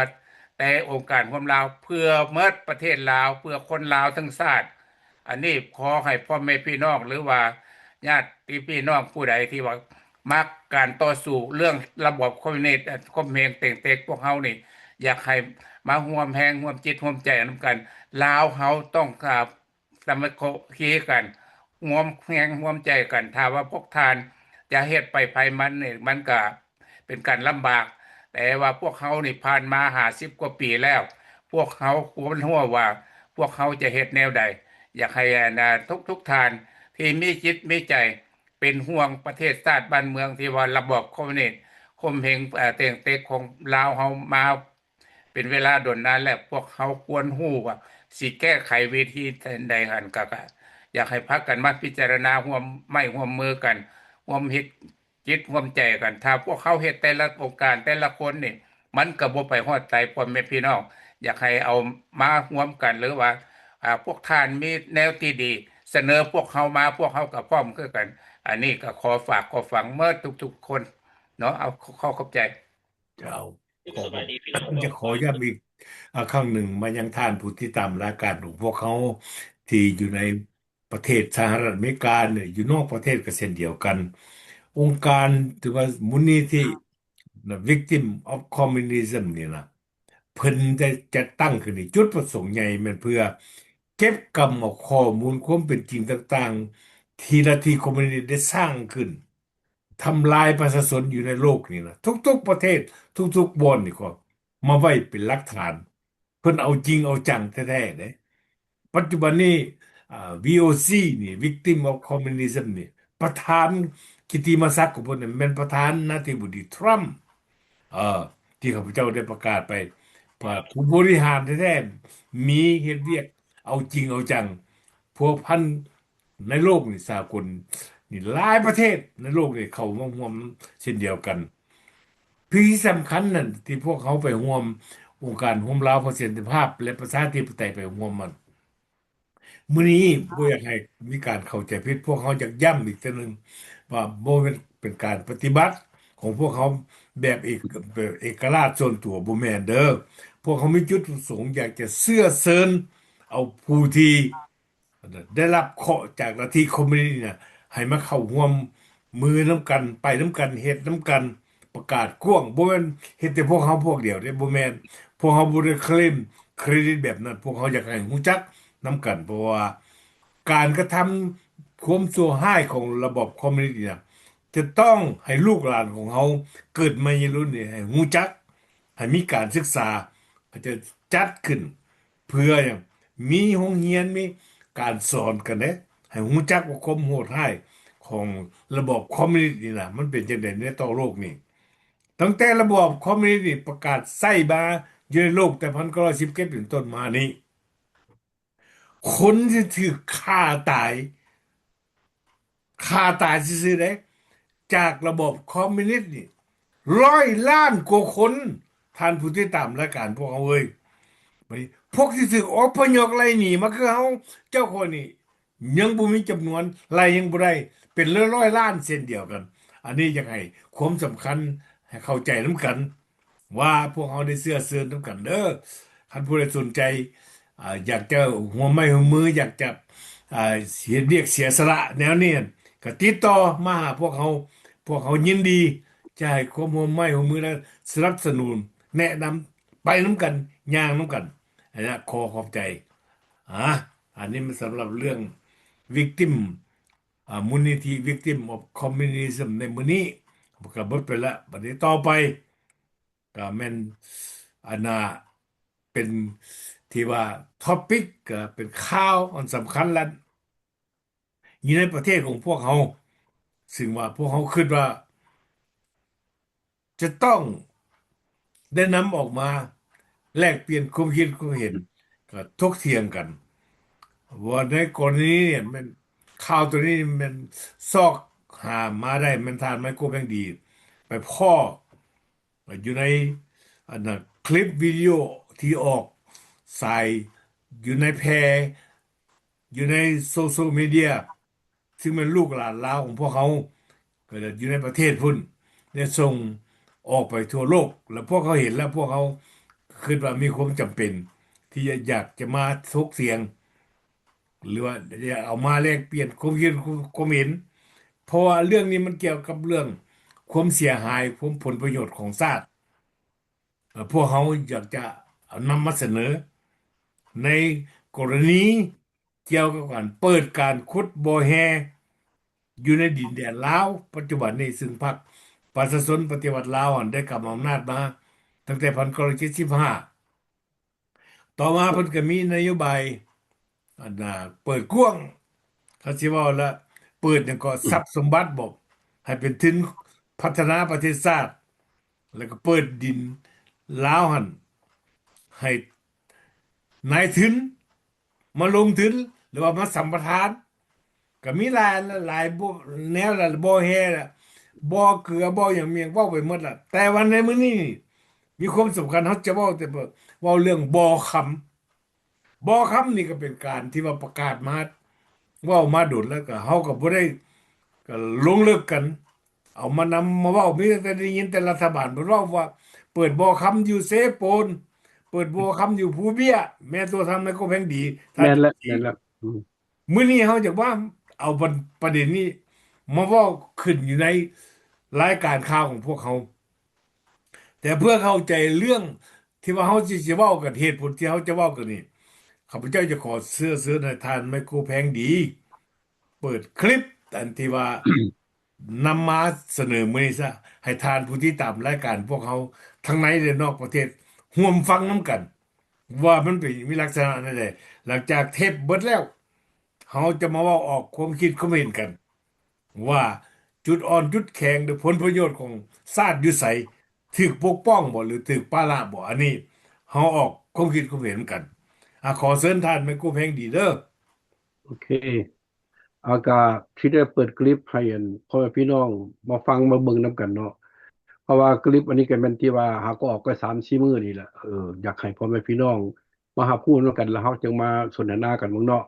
ແຕ່ອົງການຮ່ວມລາວ ເພື່ອໝົດປະເທດລາວ ເພື່ອຄົນລາວທັງຊາດ ອັນນີ້ຂໍໃຫ້ພໍ່ແມ່ພີ່ນ້ອງ ຫຼືວ່າຍາດຕິພີ່ນ້ອງຜູ້ໃດທີ່ວ່າມັກການຕໍ່ສູ້ເລື່ອງລະບອບຄອມມິວນິດ ຂົ່ມເຫງເຕັງເຕັກພວກເຮົານີ້ ຢາກໃຫ້ມາຮ່ວມແຮງຮ່ວມຈິດຮ່ວມໃຈນຳກັນ ລາວເຮົາຕ້ອງ ອາ ສາມັກຄີກັນ ຮ່ວມແຮງຮ່ວມໃຈກັນ ຖ້າວ່າພວກທ່ານຈະເຮັດໄປໃຜມັນນີ້ ມັນກະ ເປັນການລຳບາກ ແຕ່ວ່າພວກເຮົານີ້ຜ່ານມາຫ້າສິບກວ່າປີແລ້ວ ພວກເຮົາຄວນຮູ້ວ່າພວກເຮົາຈະເຮັດແນວໃດ ຢາກໃຫ້ອັນ ອາ ທຸກໆທ່ານທີ່ມີຈິດມີໃຈເປັນຫ່ວງປະເທດຊາດບ້ານເມືອງ ທີ່ວ່າລະບອບຄອມມິວນິດຂົ່ມເຫງ ເອີ ເຕັງເຕັກຂອງລາວເຮົາມາເປັນເວລາດົນນານແລ້ວ ພວກເຮົາຄວນຮູ້ວ່າຊິແກ້ໄຂວິທີໃດຫັ້ນ ກະ ກະຢາກໃຫ້ພາກັນມາພິຈາລະນາຮ່ວມໄມ້ຮ່ວມມືກັນ ຮ່ວມເຮັດ ຈິດຮ່ວມໃຈກັນ ຖ້າພວກເຮົາເຮັດແຕ່ລະອົງການແຕ່ລະຄົນນີ້ ມັນກໍບໍ່ໄປຮອດໃສ ພໍ່ແມ່ພີ່ນ້ອງ ຢາກໃຫ້ເອົາມາຮ່ວມກັນ ຫຼືວ່າ ອາ ພວກທ່ານມີແນວທີ່ດີ ສະເໜີພວກເຮົາມາ ພວກເຮົາກໍພ້ອມຄືກັນ ອັນນີ້ກໍຂໍຝາກຂໍຝັງເໝິດທຸກໆຄົນເນາະ ເອົາ ຂໍຂອບໃຈ. ເຈົ້າ ຂໍ ຈະຂໍຢ້ຳອີກ ອາ ຄັ້ງໜຶ່ງມາຍັງທ່ານຜູ້ຕິດຕາມລາຍການຂອງພວກເຮົາ ທີ່ຢູ່ໃນ ປະເທດສະຫະລັດອາເມລິກາ ຫຼືຢູ່ນອກປະເທດກໍເຊັ່ນດຽວກັນ ອົງການ ຫຼືວ່າມູນນິທິ Victim of Communism ນີ້ນະ ເພິ່ນໄດ້ຈັດຕັ້ງຂຶ້ນນີ້ ຈຸດປະສົງໃຫຍ່ແມ່ນເພື່ອເກັບກຳເອົາຂໍ້ມູນຄວາມເປັນຈິງຕ່າງໆ ທີ່ລັດທິຄອມມິວນິດໄດ້ສ້າງຂຶ້ນ ທຳລາຍປະຊາຊົນຢູ່ໃນໂລກນີ້ນະ ທຸກໆປະເທດ ທຸກໆບ່ອນນີ້ກໍມາໄວ້ເປັນຫຼັກຖານ ເພິ່ນເອົາຈິງເອົາຈັງແທ້ໆເດ້. ປັດຈຸບັນນີ້ ອາ VOC ນີ້ Victim of Communism ນີ້ ປະທານກິດຕິມະສັກຂອງເພິ່ນນີ້ແມ່ນປະທານນາທິບໍດີທຣຳ ເອີ ທີ່ຂ້າພະເຈົ້າໄດ້ປະກາດໄປ ວ່າຜູ້ບໍລິຫານແທ້ໆ ມີເຮັດວຽກເອົາຈິງເອົາຈັງ ພົວພັນ ໃນໂລກນີ້ ສາກົນນີ້ ຫຼາຍປະເທດໃນໂລກນີ້ເຂົ້າມາຮ່ວມເຊັ່ນດຽວກັນ. ທີ່ສຳຄັນນັ້ນ ທີ່ພວກເຮົາໄປຮ່ວມອົງການໂຮມລາວເພື່ອສັນຕິພາບ ແລະ ປະຊາທິປະໄຕໄປຮ່ວມມັນ. ມື້ນີ້ບໍ່ຢາກໃຫ້ມີການເຂົ້າໃຈຜິດ, ພວກເຮົາຢາກຢ້ຳອີກເທື່ອໜຶ່ງ ວ່າບໍ່ແມ່ນເປັນການປະຕິບັດຂອງພວກເຮົາແບບເອກ ແບບເອກະລາດສ່ວນຕົວ ບໍ່ແມ່ນເດີ້. ພວກເຮົາມີຈຸດປະສົງຢາກຈະເຊື້ອເຊີນເອົາຜູ້ທີ່ ໄດ້ຮັບເຄາະຈາກລັດທິຄອມມິວນິດນີ້ນະ ໃຫ້ມາເຂົ້າຮ່ວມມືນຳກັນ, ໄປນຳກັນ, ເຮັດນຳກັນ, ປະກາດກວ້າງ. ບໍ່ແມ່ນເຮັດແຕ່ພວກເຮົາພວກດຽວເດ້, ບໍ່ແມ່ນ. ພວກເຮົາບໍ່ໄດ້ເຄລມເຄຣດິດແບບນັ້ນ. ພວກເຮົາຢາກໃຫ້ຮູ້ຈັກນຳກັນ, ເພາະວ່າການກະທຳຄວາມຊົ່ວຮ້າຍຂອງລະບອບຄອມມິວນິດນີ້ນະ ຈະຕ້ອງໃຫ້ລູກຫຼານຂອງເຮົາເກີດມາໃນລຸ້ນນີ້ໃຫ້ຮູ້ຈັກ, ໃຫ້ມີການສຶກສາ, ເຂົາຈະຈັດຂຶ້ນ ເພື່ອຫຍັງ? ມີໂຮງຮຽນ, ມີການສອນກັນເດ້, ໃຫ້ຮູ້ຈັກວ່າຄວາມໂຫດຮ້າຍຂອງລະບອບຄອມມິວນິດນີ້ນະ ມັນເປັນຈັ່ງໃດໃນຕໍ່ໂລກນີ້. ຕັ້ງແຕ່ລະບອບຄອມມິວນິດນີ້ປະກາດໃຊ້ມາຢູ່ໃນໂລກແຕ່ພັນເກົ້າຮ້ອຍສິບເຈັດເປັນຕົ້ນມານີ້, ຄົນທີ່ຖືກຂ້າຕາຍ ຂ້າຕາຍຊື່ໆເດ້ ຈາກລະບອບຄອມມິວນິດນີ້ ຮ້ອຍລ້ານກວ່າຄົນ, ທ່ານຜູ້ຕິດຕາມລາຍການພວກເຮົາເອີຍ. ບາດນີ້ ພວກທີ່ຖືກອົບພະຍົບໄລ່ໜີມາຄືເຮົາ ເຈົ້າຂ້ອຍນີ້ ຍັງບໍ່ມີຈຳນວນ, ໄລ່ຍັງບໍ່ໄດ້, ເປັນຮ້ອຍໆລ້ານເຊັ່ນດຽວກັນ. ອັນນີ້ຢາກໃຫ້ຄວາມສຳຄັນ ໃຫ້ເຂົ້າໃຈນຳກັນ. ວ່າພວກເຮົາໄດ້ເຊື້ອເຊີນນຳກັນເດີ້. ຄັນຜູ້ໃດສົນໃຈ ອາ ຢາກຈະຮ່ວມໄມ້ຮ່ວມມື, ຢາກຈະ ອາ ເຮັດວຽກເສຍສະຫຼະແນວນີ້ ກໍຕິດຕໍ່ມາຫາພວກເຮົາ. ພວກເຮົາຍິນດີຈະໃຫ້ຄວາມຮ່ວມໄມ້ຮ່ວມມື ແລະ ສະໜັບສະໜູນ, ແນະນຳ, ໄປນຳກັນ, ຍ່າງນຳກັນ. ອັນນີ້ຂໍຂອບໃຈ. ອາ ອັນນີ້ມັນສຳລັບເລື່ອງ Victim ອາ ມູນນິທິ Victim of Communism ໃນມື້ນີ້ກໍເບິດໄປລະ. ບັດນີ້ຕໍ່ໄປກໍແມ່ນ ອັນນ່າ ເປັນທີ່ວ່າ topic ກໍເປັນຂ່າວອັນສຳຄັນລະ ຢູ່ໃນປະເທດຂອງພວກເຮົາ, ຊຶ່ງວ່າພວກເຮົາຄິດວ່າ ຈະຕ້ອງໄດ້ນຳອອກມາແລກປ່ຽນຄວາມຄິດຄວາມເຫັນ ກໍຖົກຖຽງກັນ ວ່າໃນກໍລະນີນີ້ແມ່ນ ຂ່າວໂຕນີ້ແມ່ນຊອກຫາມາໄດ້ ແມ່ນທ່ານໄມໂກ ແພງດີ ໄປພໍ້ຢູ່ໃນ ອັນນ່າ ຄລິບວິດີໂອທີ່ອອກສາຍຢູ່ໃນແພ ຢູ່ໃນໂຊຊຽວມີເດຍ ຊຶ່ງແມ່ນລູກຫຼານລາວຂອງພວກເຮົາ ກໍຢູ່ໃນປະເທດພຸ້ນ ໄດ້ສົ່ງອອກໄປທົ່ວໂລກ ແລະ ພວກເຮົາເຫັນແລ້ວ ພວກເຮົາຄິດວ່າມີຄວາມຈຳເປັນທີ່ຈະ ຢາກຈະມາຖົກຖຽງ ຫຼືວ່າຢາກເອົາມາແລກປ່ຽນຄວາມຄິດຄວາມເຫັນ ເພາະວ່າເລື່ອງນີ້ມັນກ່ຽວກັບເລື່ອງຄວາມເສຍຫາຍ ຄວາມຜົນປະໂຫຍດຂອງຊາດ. ເອີ ພວກເຮົາຢາກຈະເອົານຳມາສະເໜີ ໃນກໍລະນີກ່ຽວກັບການເປີດການຂຸດບໍ່ແຮ່ຢູ່ໃນດິນແດນລາວປັດຈຸບັນນີ້ ຊຶ່ງພັກປະຊາຊົນປະຕິວັດລາວຫັ້ນໄດ້ກຳອຳນາດມາຕັ້ງແຕ່ພັນເກົ້າຮ້ອຍເຈັດສິບຫ້າ. ຕໍ່ມາເພິ່ນກໍມີນະໂຍບາຍ ອັນນ່າ ເປີດກວ້າງ ຄັນຊິເວົ້າລະ ເປີດຫຍັງເກາະ ຊັບສົມບັດບໍ ໃຫ້ເປັນທຶນພັດທະນາປະເທດຊາດ ແລ້ວກໍເປີດດິນລາວຫັ້ນໃຫ້ນາຍທຶນມາລົງທຶນ ຫຼືວ່າມາສຳປະທານ ກໍມີຫຼາຍ ຫຼາຍ ບໍ່ ແນວລະ ບໍ່ແຮ່ລະ ບໍ່ເກືອ ບໍ່ຫຍັງ ມີຫຍັງເວົ້າໄປໝົດລະ. ແຕ່ວ່າໃນມື້ນີ້ນີ້ ມີຄວາມສຳຄັນ ເຮົາຈະເວົ້າແຕ່ ເວົ້າເລື່ອງບໍ່ຄຳ. ບໍ່ຄຳນີ້ກໍເປັນການທີ່ວ່າປະກາດມາ ເວົ້າມາດົນແລ້ວ ກໍເຮົາກໍບໍ່ໄດ້ ກໍລົງເລິກກັນ ເອົາມານຳມາເວົ້າ. ມີແຕ່ໄດ້ຍິນແຕ່ລັດຖະບານເພິ່ນເວົ້າວ່າ ເປີດບໍ່ຄຳຢູ່ເຊໂປນ ເປີດບໍ່ຄຳຢູ່ພູເບ້ຍ. ແມ່ນຕົວທ່ານໄມໂກ ແພງດີ ທ່ານ ແມ່ນແລ້ວ ແມ່ນແລ້ວ. ອືມ ມື້ນີ້ເຮົາຢາກວ່າເອົາປະ ປະເດັນນີ້ມາເວົ້າຂຶ້ນຢູ່ໃນລາຍການຂ່າວຂອງພວກເຮົາ. ແຕ່ເພື່ອເຂົ້າໃຈເລື່ອງທີ່ວ່າເຮົາຊິ ຊິເວົ້າກັນ ເຫດຜົນທີ່ເຮົາຈະເວົ້າກັນນີ້ ຂ້າພະເຈົ້າຈະຂໍເຊື້ອເຊີນໃຫ້ທ່ານໄມໂກ ແພງດີ ເປີດຄລິບອັນທີ່ວ່າ ນຳມາສະເໜີມື້ນີ້ຊະ ໃຫ້ທ່ານຜູ້ຕິດຕາມລາຍການພວກເຮົາທັງໃນ ແລະ ນອກປະເທດ ຮ່ວມຟັງນຳກັນ ວ່າມັນເປັນ ມີລັກສະນະແນວໃດ. ຫຼັງຈາກເທບເບິດແລ້ວ ເຮົາຈະມາເວົ້າອອກຄວາມຄິດຄວາມເຫັນກັນ ວ່າຈຸດອ່ອນຈຸດແຂງ ຫຼື ຜົນປະໂຫຍດຂອງຊາດຢູ່ໃສ ຖືກປົກປ້ອງບໍ່ ຫຼື ຖືກປະລະບໍ່. ອັນນີ້ເຮົາອອກຄວາມຄິດຄວາມເຫັນນຳກັນ. ອາ ຂໍເຊີນທ່ານໄມໂກ ແພງດີເດີ້. ໂອເຄ. ອາ ກະຊິໄດ້ເປີດຄລິບໃຫ້ ອັນ ພໍ່ແມ່ພີ່ນ້ອງມາຟັງມາເບິ່ງນຳກັນເນາະ ເພາະວ່າຄລິບອັນນີ້ກະແມ່ນທີ່ວ່າຫາກໍອອກໄປສາມສີ່ມື້ນີ້ແຫຼະ. ເອີ ຢາກໃຫ້ພໍ່ແມ່ພີ່ນ້ອງມາຮັບຮູ້ນຳກັນ ແລ້ວເຮົາຈຶ່ງມາສົນທະນາກັນເບິ່ງເນາະ.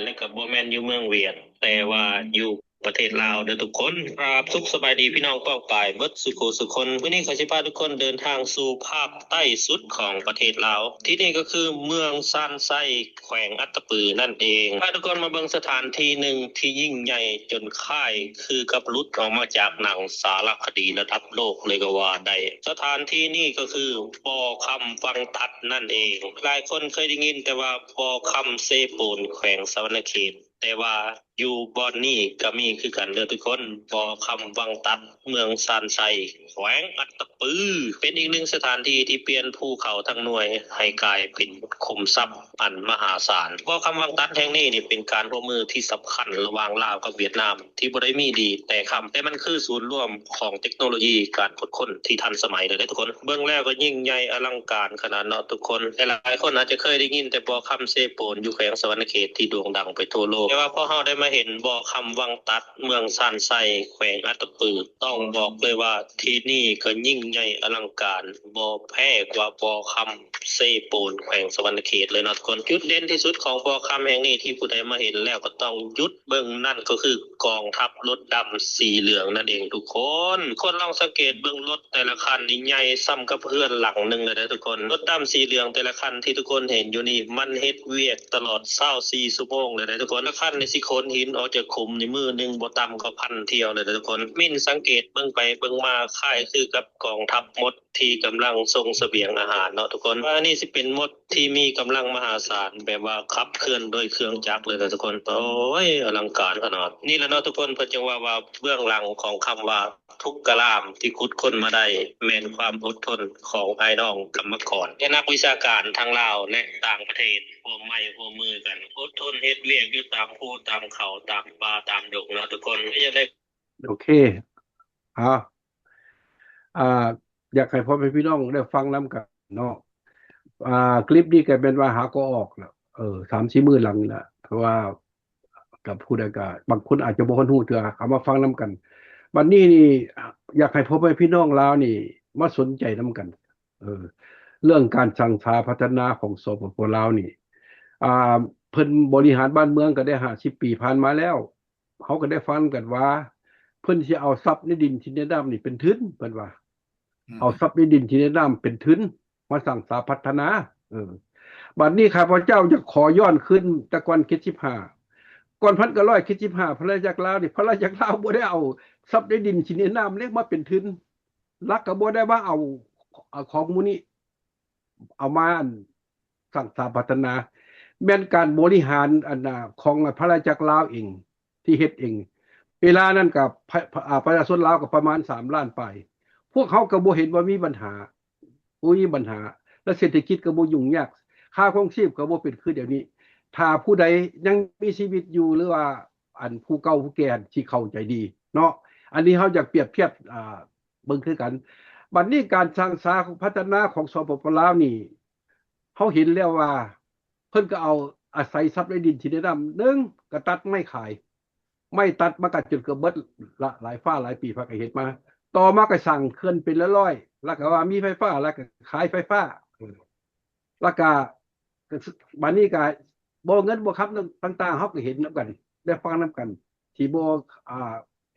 ແລະກໍບໍ່ແມ່ນຢູ່ເມືອງຫວຽດ ແຕ່ວ່າຢູ່ປະເທດລາວເດີທຸກຄົນ. ກາບສຸກສະບາຍດີພີ່ນ້ອງປ້ອງປາຍເບິດສູ່ຜູ້ສູ່ຄົນ. ມື້ນີ້ຂ້ອຍຊິພາທຸກຄົນເດີນທາງສູ່ພາກໃຕ້ສຸດຂອງປະເທດລາວ. ທີ່ນີ້ກໍຄືເມືອງຊານໄຊ ແຂວງອັດຕະປືນັ້ນເອງ. ພາທຸກຄົນມາເບິ່ງສະຖານທີ່ໜຶ່ງທີ່ຍິ່ງໃຫຍ່ຈົນຄ້າຍຄືກັບຫຼຸດອອກມາຈາກໜັງສາລະຄະດີລະດັບໂລກເລີຍກໍວ່າໄດ້. ສະຖານທີ່ນີ້ກໍຄືບໍ່ຄຳວັງຕັດນັ້ນເອງ. ຫຼາຍຄົນເຄີຍໄດ້ຍິນແຕ່ວ່າບໍ່ຄຳເຊໂປນ ແຂວງສະຫວັນນະເຂດ, ແຕ່ວ່າຢູ່ບ່ອນນີ້ກໍມີຄືກັນເດີທຸກຄົນ. ບໍ່ຄຳວັງຕັດ ເມືອງຊານໄຊ ແຂວງອັດຕະປື ເປັນອີກໜຶ່ງສະຖານທີ່ທີ່ປ່ຽນພູເຂົາທັງໜ່ວຍໃຫ້ກາຍເປັນຂຸມຊັບອັນມະຫາສານ. ບໍ່ຄຳວັງຕັດແຫ່ງນີ້ນີ້ເປັນການຮ່ວມມືທີ່ສຳຄັນລະຫວ່າງລາວກັບຫວຽດນາມ ທີ່ບໍ່ໄດ້ມີດີແຕ່ຄຳ, ແຕ່ມັນຄືສູນລວມຂອງເຕັກໂນໂລຢີການຂຸດຄົ້ນທີ່ທັນສະໄໝເລີຍເດ້ທຸກຄົນ. ເບິ່ງແລ້ວກໍຍິ່ງໃຫຍ່ອະລັງການຂະໜາດເນາະທຸກຄົນ. ຫຼາຍໆຄົນອາດຈະເຄີຍໄດ້ຍິນແຕ່ບໍ່ຄຳເຊໂປນ ຢູ່ແຂວງສະຫວັນນະເຂດທີ່ໂດ່ງດັງໄປທົ່ວໂລກ, ແຕ່ວ່າພໍເຮົາໄດ້ມາເຫັນບໍ່ຄຳວັງຕັດ ເມືອງຊານໄຊ ແຂວງອັດຕະປື ຕ້ອງບອກເລີຍວ່າທີ່ນີ້ກໍຍິ່ງໃຫຍ່ອະລັງການ ບໍ່ແພ້ກວ່າບໍ່ຄຳເຊໂປນ ແຂວງສະຫວັນນະເຂດເລີຍເນາະທຸກຄົນ. ຈຸດເດັ່ນທີ່ສຸດຂອງບໍ່ຄຳແຫ່ງນີ້ ທີ່ຜູ້ໃດມາເຫັນແລ້ວກໍຕ້ອງຢຸດເບິ່ງ ນັ້ນກໍຄືກອງທັບລົດດຳສີເຫຼືອງນັ້ນເອງທຸກຄົນ. ຄົນລອງສັງເກດເບິ່ງລົດແຕ່ລະຄັນນີ້ໃຫຍ່ສ່ຳກັບເຮືອນຫຼັງໜຶ່ງເລີຍເດີທຸກຄົນ. ລົດດຳສີເຫຼືອງແຕ່ລະຄັນທີ່ທຸກຄົນເຫັນຢູ່ນີ້ ມັນເຮັດວຽກຕະຫຼອດຊາວສີ່ຊົ່ວໂມງເລີຍເດີທຸກຄົນ. ລະຄັນນີ້ຊິຂົນຫີນອອກຈາກຂຸມນີ້ ມື້ໜຶ່ງບໍ່ຕ່ຳກວ່າພັນຖ້ຽວເລີຍເດີທຸກຄົນ. ມິນສັງເກດເບິ່ງໄປເບິ່ງມາ ຄ້າຍຄືກັບກອງທັບມົດ ທີ່ກຳລັງສົ່ງສະບຽງອາຫານເນາະທຸກຄົນ. ວ່ານີ້ຊິເປັນມົດທີ່ມີກຳລັງມະຫາສານ ແບບວ່າຂັບເຄື່ອນໂດຍເຄື່ອງຈັກເລີຍນະທຸກຄົນ. ໂອ້ຍ ອະລັງການຂະໜາດ. ນີ້ແຫຼະເນາະທຸກຄົນ ເພິ່ນຈຶ່ງວ່າ ວ່າເບື້ອງຫຼັງຂອງຄຳວ່າທຸກກະລາມທີ່ຂຸດຄົ້ນມາໄດ້ ແມ່ນຄວາມອົດທົນຂອງອ້າຍນ້ອງກຳມະກອນ ແລະ ນັກວິຊາການທັງລາວ ແລະ ຕ່າງປະເທດ ຮ່ວມໄມ້ຮ່ວມມືກັນ ອົດທົນເຮັດວຽກຢູ່ຕາມພູຕາມເຂົາ ຕາມປ່າຕາມດົງເນາະທຸກຄົນ. ຢ່າໄດ້ ໂອເຄ ເອົາ ອ່າ ຢາກໃຫ້ພໍ່ແມ່ພີ່ນ້ອງໄດ້ຟັງນຳກັນເນາະ. ອ່າ ຄລິບນີ້ກໍແມ່ນວ່າຫາກໍອອກແລ້ວ ເອີ ສາມສີ່ມື້ຫຼັງນີ້ລະ ເພາະວ່າກັບຜູ້ໃດກໍ ບາງຄົນອາດຈະບໍ່ທັນຮູ້ເທື່ອ ເອົາມາຟັງນຳກັນ. ບັດນີ້ນີ້ ຢາກໃຫ້ພໍ່ແມ່ພີ່ນ້ອງລາວນີ້ມາສົນໃຈນຳກັນ ເອີ ເລື່ອງການສ້າງສາພັດທະນາຂອງ ສປປ ລາວນີ້ ອ່າ ເພິ່ນບໍລິຫານບ້ານເມືອງກໍໄດ້ຫ້າສິບປີຜ່ານມາແລ້ວ. ເຮົາກໍໄດ້ຟັງນຳກັນວ່າ ເພິ່ນຊິເອົາຊັບໃນດິນທີ່ໃນນ້ຳນີ້ເປັນທຶນ ເພິ່ນວ່າ ອືມ ເອົາຊັບໃນດິນທີ່ໃນນ້ຳເປັນທຶນ ມາສ້າງສາພັດທະນາ. ເອີ ບັດນີ້ຂ້າພະເຈົ້າຢາກຂໍຍ້ອນຄືນແຕ່ກ່ອນເຈັດສິບຫ້າ ກ່ອນພັນເກົ້າຮ້ອຍເຈັດສິບຫ້າ ພະລາຊະອານາຈັກລາວນີ້ ພະລາຊະອານາຈັກລາວບໍ່ໄດ້ເອົາຊັບໃນດິນທີ່ໃນນ້ຳເດ້ມາເປັນທຶນ ລະກໍບໍ່ໄດ້ວ່າເອົາ ເອົາຂອງໝູ່ນີ້ ເອົາມາ ອັນ ສ້າງສາພັດທະນາ ແມ່ນການບໍລິຫານ ອັນນາ ຂອງພະລາຊະອານາຈັກລາວເອງ ທີ່ເຮັດເອງ. ເວລານັ້ນກໍ ພະ ພະ ອາ ປະຊາຊົນລາວກໍປະມານສາມລ້ານປາຍ. ພວກເຮົາກໍບໍ່ເຫັນວ່າມີບັນຫາ ບໍ່ມີບັນຫາ ແລະ ເສດຖະກິດກໍບໍ່ຫຍຸ້ງຍາກ ຄ່າຄອງຊີບກໍບໍ່ເປັນຄືດຽວນີ້. ຖ້າຜູ້ໃດຍັງມີຊີວິດຢູ່ ຫຼືວ່າ ອັນ ຜູ້ເກົ່າຜູ້ແກ່ຊິເຂົ້າໃຈດີເນາະ. ອັນນີ້ເຮົາຢາກປຽບທຽບ ອ່າ ເບິ່ງຄືກັນ. ບັດນີ້ການສ້າງສາພັດທະນາຂອງ ສປປ ລາວນີ້ ເຮົາເຫັນແລ້ວວ່າ ເພິ່ນກໍເອົາອາໄສຊັບໃນດິນທີ່ໃນນ້ຳ ໜຶ່ງ ກໍຕັດໄມ້ຂາຍ ໄມ້ຕັດມາກໍຈົນເກືອບເບິດລະ ຫຼາຍຟ້າຫຼາຍປີເພິ່ນກໍເຮັດມາ. ຕໍ່ມາກໍສ້າງເຂື່ອນເປັນຮ້ອຍໆ ແລ້ວກໍວ່າມີໄຟຟ້າ ແລ້ວກໍຂາຍໄຟຟ້າ ແລ້ວກໍ ກໍ ບັດນີ້ກໍບໍ່ເງິນບໍ່ຄຳຕ່າງໆ ເຮົາກໍເຫັນນຳກັນ ໄດ້ຟັງນຳກັນ ທີ່ບໍ່ ອ່າ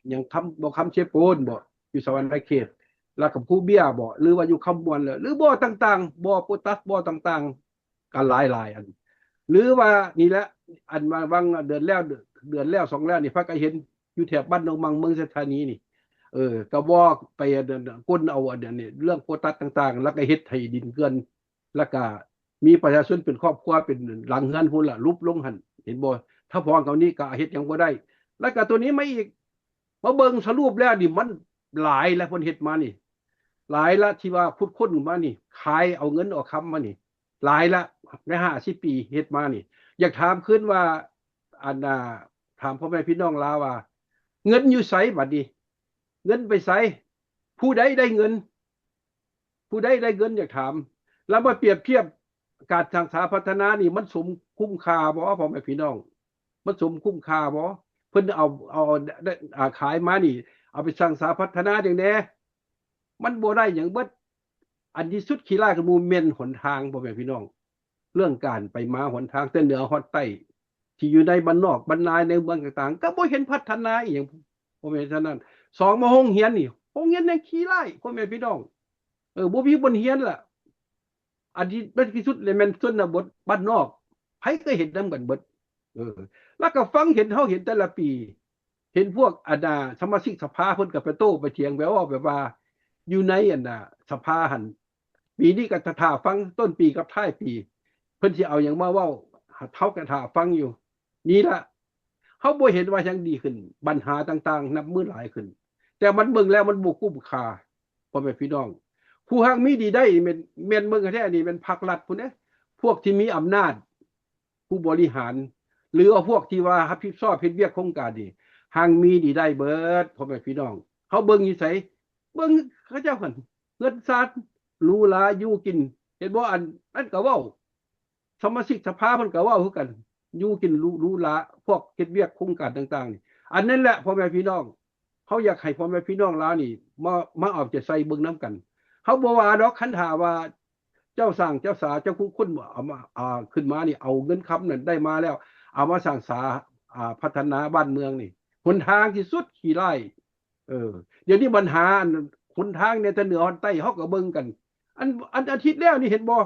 ຫຍັງຄຳ ບໍ່ຄຳເຊໂປນບໍ ຢູ່ສະຫວັນນະເຂດ ແລ້ວກໍພູເບ້ຍບໍ ຫຼືວ່າຢູ່ຄຳມ່ວນ ຫຼືບໍ່ຕ່າງໆ ບໍ່ໂປຕັດ ບໍ່ຕ່າງໆ ກໍຫຼາຍໆ ອັນ ຫຼືວ່ານີ້ແຫຼະ ອັນວ່າຫວ່າງເດືອນແລ້ວ ເດືອນແລ້ວສອງແລ້ວນີ້ ພາກັນເຫັນຢູ່ແຖບບ້ານໜອງມັງ ເມືອງໄຊທານີນີ້ ເອີ ກໍບໍ່ໄປ ອັນ ກົນເອົາ ອັນ ອັນນີ້ ເລື່ອງໂປຕັດຕ່າງໆ ແລ້ວກໍເຮັດໃຫ້ດິນເກື່ອນ ແລ້ວກະມີປະຊາຊົນເປັນຄອບຄົວເປັນຫຼັງເຮືອນພຸ້ນລະ ຫຼຸບລົງຫັ້ນ ເຫັນບໍ່? ຖ້າພອງເຫຼົ່ານີ້ກະເຮັດຫຍັງບໍ່ໄດ້. ແລ້ວກະໂຕນີ້ມາອີກ ມາເບິ່ງສະຫຼຸບແລ້ວນີ້ມັນຫຼາຍລະ ເພິ່ນເຮັດມານີ້ ຫຼາຍລະ ທີ່ວ່າຂຸດຄົ້ນມານີ້ ຂາຍເອົາເງິນເອົາຄຳມານີ້ ຫຼາຍລະ ໃນຫ້າສິບປີເຮັດມານີ້. ຢາກຖາມຄືນວ່າ ອັນ ອ່າ ຖາມພໍ່ແມ່ພີ່ນ້ອງລາວວ່າ ເງິນຢູ່ໃສບັດນີ້? ເງິນໄປໃສ? ຜູ້ໃດໄດ້ເງິນ? ຜູ້ໃດໄດ້ເງິນ ຢາກຖາມ. ແລ້ວມາປຽບທຽບການສ້າງສາພັດທະນານີ້ ມັນສົມຄຸ້ມຄ່າບໍ່ ພໍ່ແມ່ພີ່ນ້ອງ? ມັນສົມຄຸ້ມຄ່າບໍ່? ເພິ່ນເອົາ ເອົາ ເອົາ ໄດ້ ອ່າ ຂາຍມານີ້ ເອົາໄປສ້າງສາພັດທະນາຫຍັງແດ່? ມັນບໍ່ໄດ້ຫຍັງເບິດ. ອັນທີ່ສຸດຂີ້ຮ້າຍກວ່າໝູ່ແມ່ນຫົນທາງ ພໍ່ແມ່ພີ່ນ້ອງ. ເລື່ອງການໄປມາຫົນທາງແຕ່ເໜືອຮອດໃຕ້ ທີ່ຢູ່ໃນບ້ານນອກບ້ານນາ ໃນເມືອງຕ່າງໆ ກໍບໍ່ເຫັນພັດທະນາອີ່ຫຍັງ ພໍ່ແມ່. ສະນັ້ນ ສອງ ມາໂຮງຮຽນນີ້ ໂຮງຮຽນຍັງຂີ້ຮ້າຍ ພໍ່ແມ່ພີ່ນ້ອງ. ເອີ ບໍ່ມີບ່ອນຮຽນລະ ອັນທີ່ເປັນທີ່ສຸດເລີຍແມ່ນຊົນນະບົດບ້ານນອກ ໃຜກໍເຫັນນຳກັນເບິດ. ເອີ ແລ້ວກໍຟັງເຫັນ ເຮົາເຫັນແຕ່ລະປີ ເຫັນພວກ ອັນນ່າ ສະມາຊິກສະພາເພິ່ນກໍໄປໂຕ້ໄປຖຽງ ໄປເວົ້າ ແບບວ່າຢູ່ໃນ ອັນນ່າ ສະພາຫັ້ນ ປີນີ້ກໍຖ້າຟັງ ຕົ້ນປີກັບທ້າຍປີ ເພິ່ນຊິເອົາຫຍັງມາເວົ້າ ເຮົາກໍຖ້າຟັງຢູ່. ນີ້ລະ ເຮົາບໍ່ເຫັນວ່າຫຍັງດີຂຶ້ນ ບັນຫາຕ່າງໆນັບມື້ຫຼາຍຂຶ້ນ ແຕ່ມັນເບິ່ງແລ້ວມັນບໍ່ຄຸ້ມຄ່າ ພໍ່ແມ່ພີ່ນ້ອງ. ຜູ້ຮັ່ງມີດີໄດ້ແມ່ນ ແມ່ນເບິ່ງແທ້ໆນີ້ແມ່ນພັກລັດພຸ້ນເດ້ ພວກທີ່ມີອຳນາດ ຜູ້ບໍລິຫານ ຫຼືວ່າພວກທີ່ວ່າຮັບຜິດຊອບເຮັດວຽກໂຄງການນີ້ ຮັ່ງມີດີໄດ້ເບິດ ພໍ່ແມ່ພີ່ນ້ອງ. ເຮົາເບິ່ງຢູ່ໃສ? ເບິ່ງເຂົາເຈົ້າຫັ້ນ ເຮືອນຊານຫຼູຫຼາຢູ່ກິນ ເຫັນບໍ່? ອັນນັ້ນກໍເວົ້າ ສະມາຊິກສະພາເພິ່ນກໍເວົ້າຄືກັນ ຢູ່ກິນຫຼູຫຼາ ພວກເຮັດວຽກໂຄງການຕ່າງໆນີ້. ອັນນັ້ນແຫຼະ ພໍ່ແມ່ພີ່ນ້ອງ ເຮົາຢາກໃຫ້ພໍ່ແມ່ພີ່ນ້ອງລາວນີ້ ມາ ມາເອົາໃຈໃສ່ເບິ່ງນຳກັນ. ເຮົາບໍ່ວ່າດອກ ຄັນຖ້າວ່າເຈົ້າສ້າງເຈົ້າສາ ເຈົ້າຄຸນເອົາມາ ອ່າ ຂຶ້ນມານີ້ ເອົາເງິນຄຳນັ້ນໄດ້ມາແລ້ວ ເອົາມາສ້າງສາ ອ່າ ພັດທະນາບ້ານເມືອງນີ້ ຫົນທາງທີ່ສຸດຂີ້ຮ້າຍ ເອີ ດຽວນີ້ບັນຫາອັນຫົນທາງແນວແຕ່ເໜືອຮອດໃຕ້ ເຮົາກໍເບິ່ງກັນ ອັນ ອັນອາທິດແລ້ວນີ້ເຫັນບໍ່?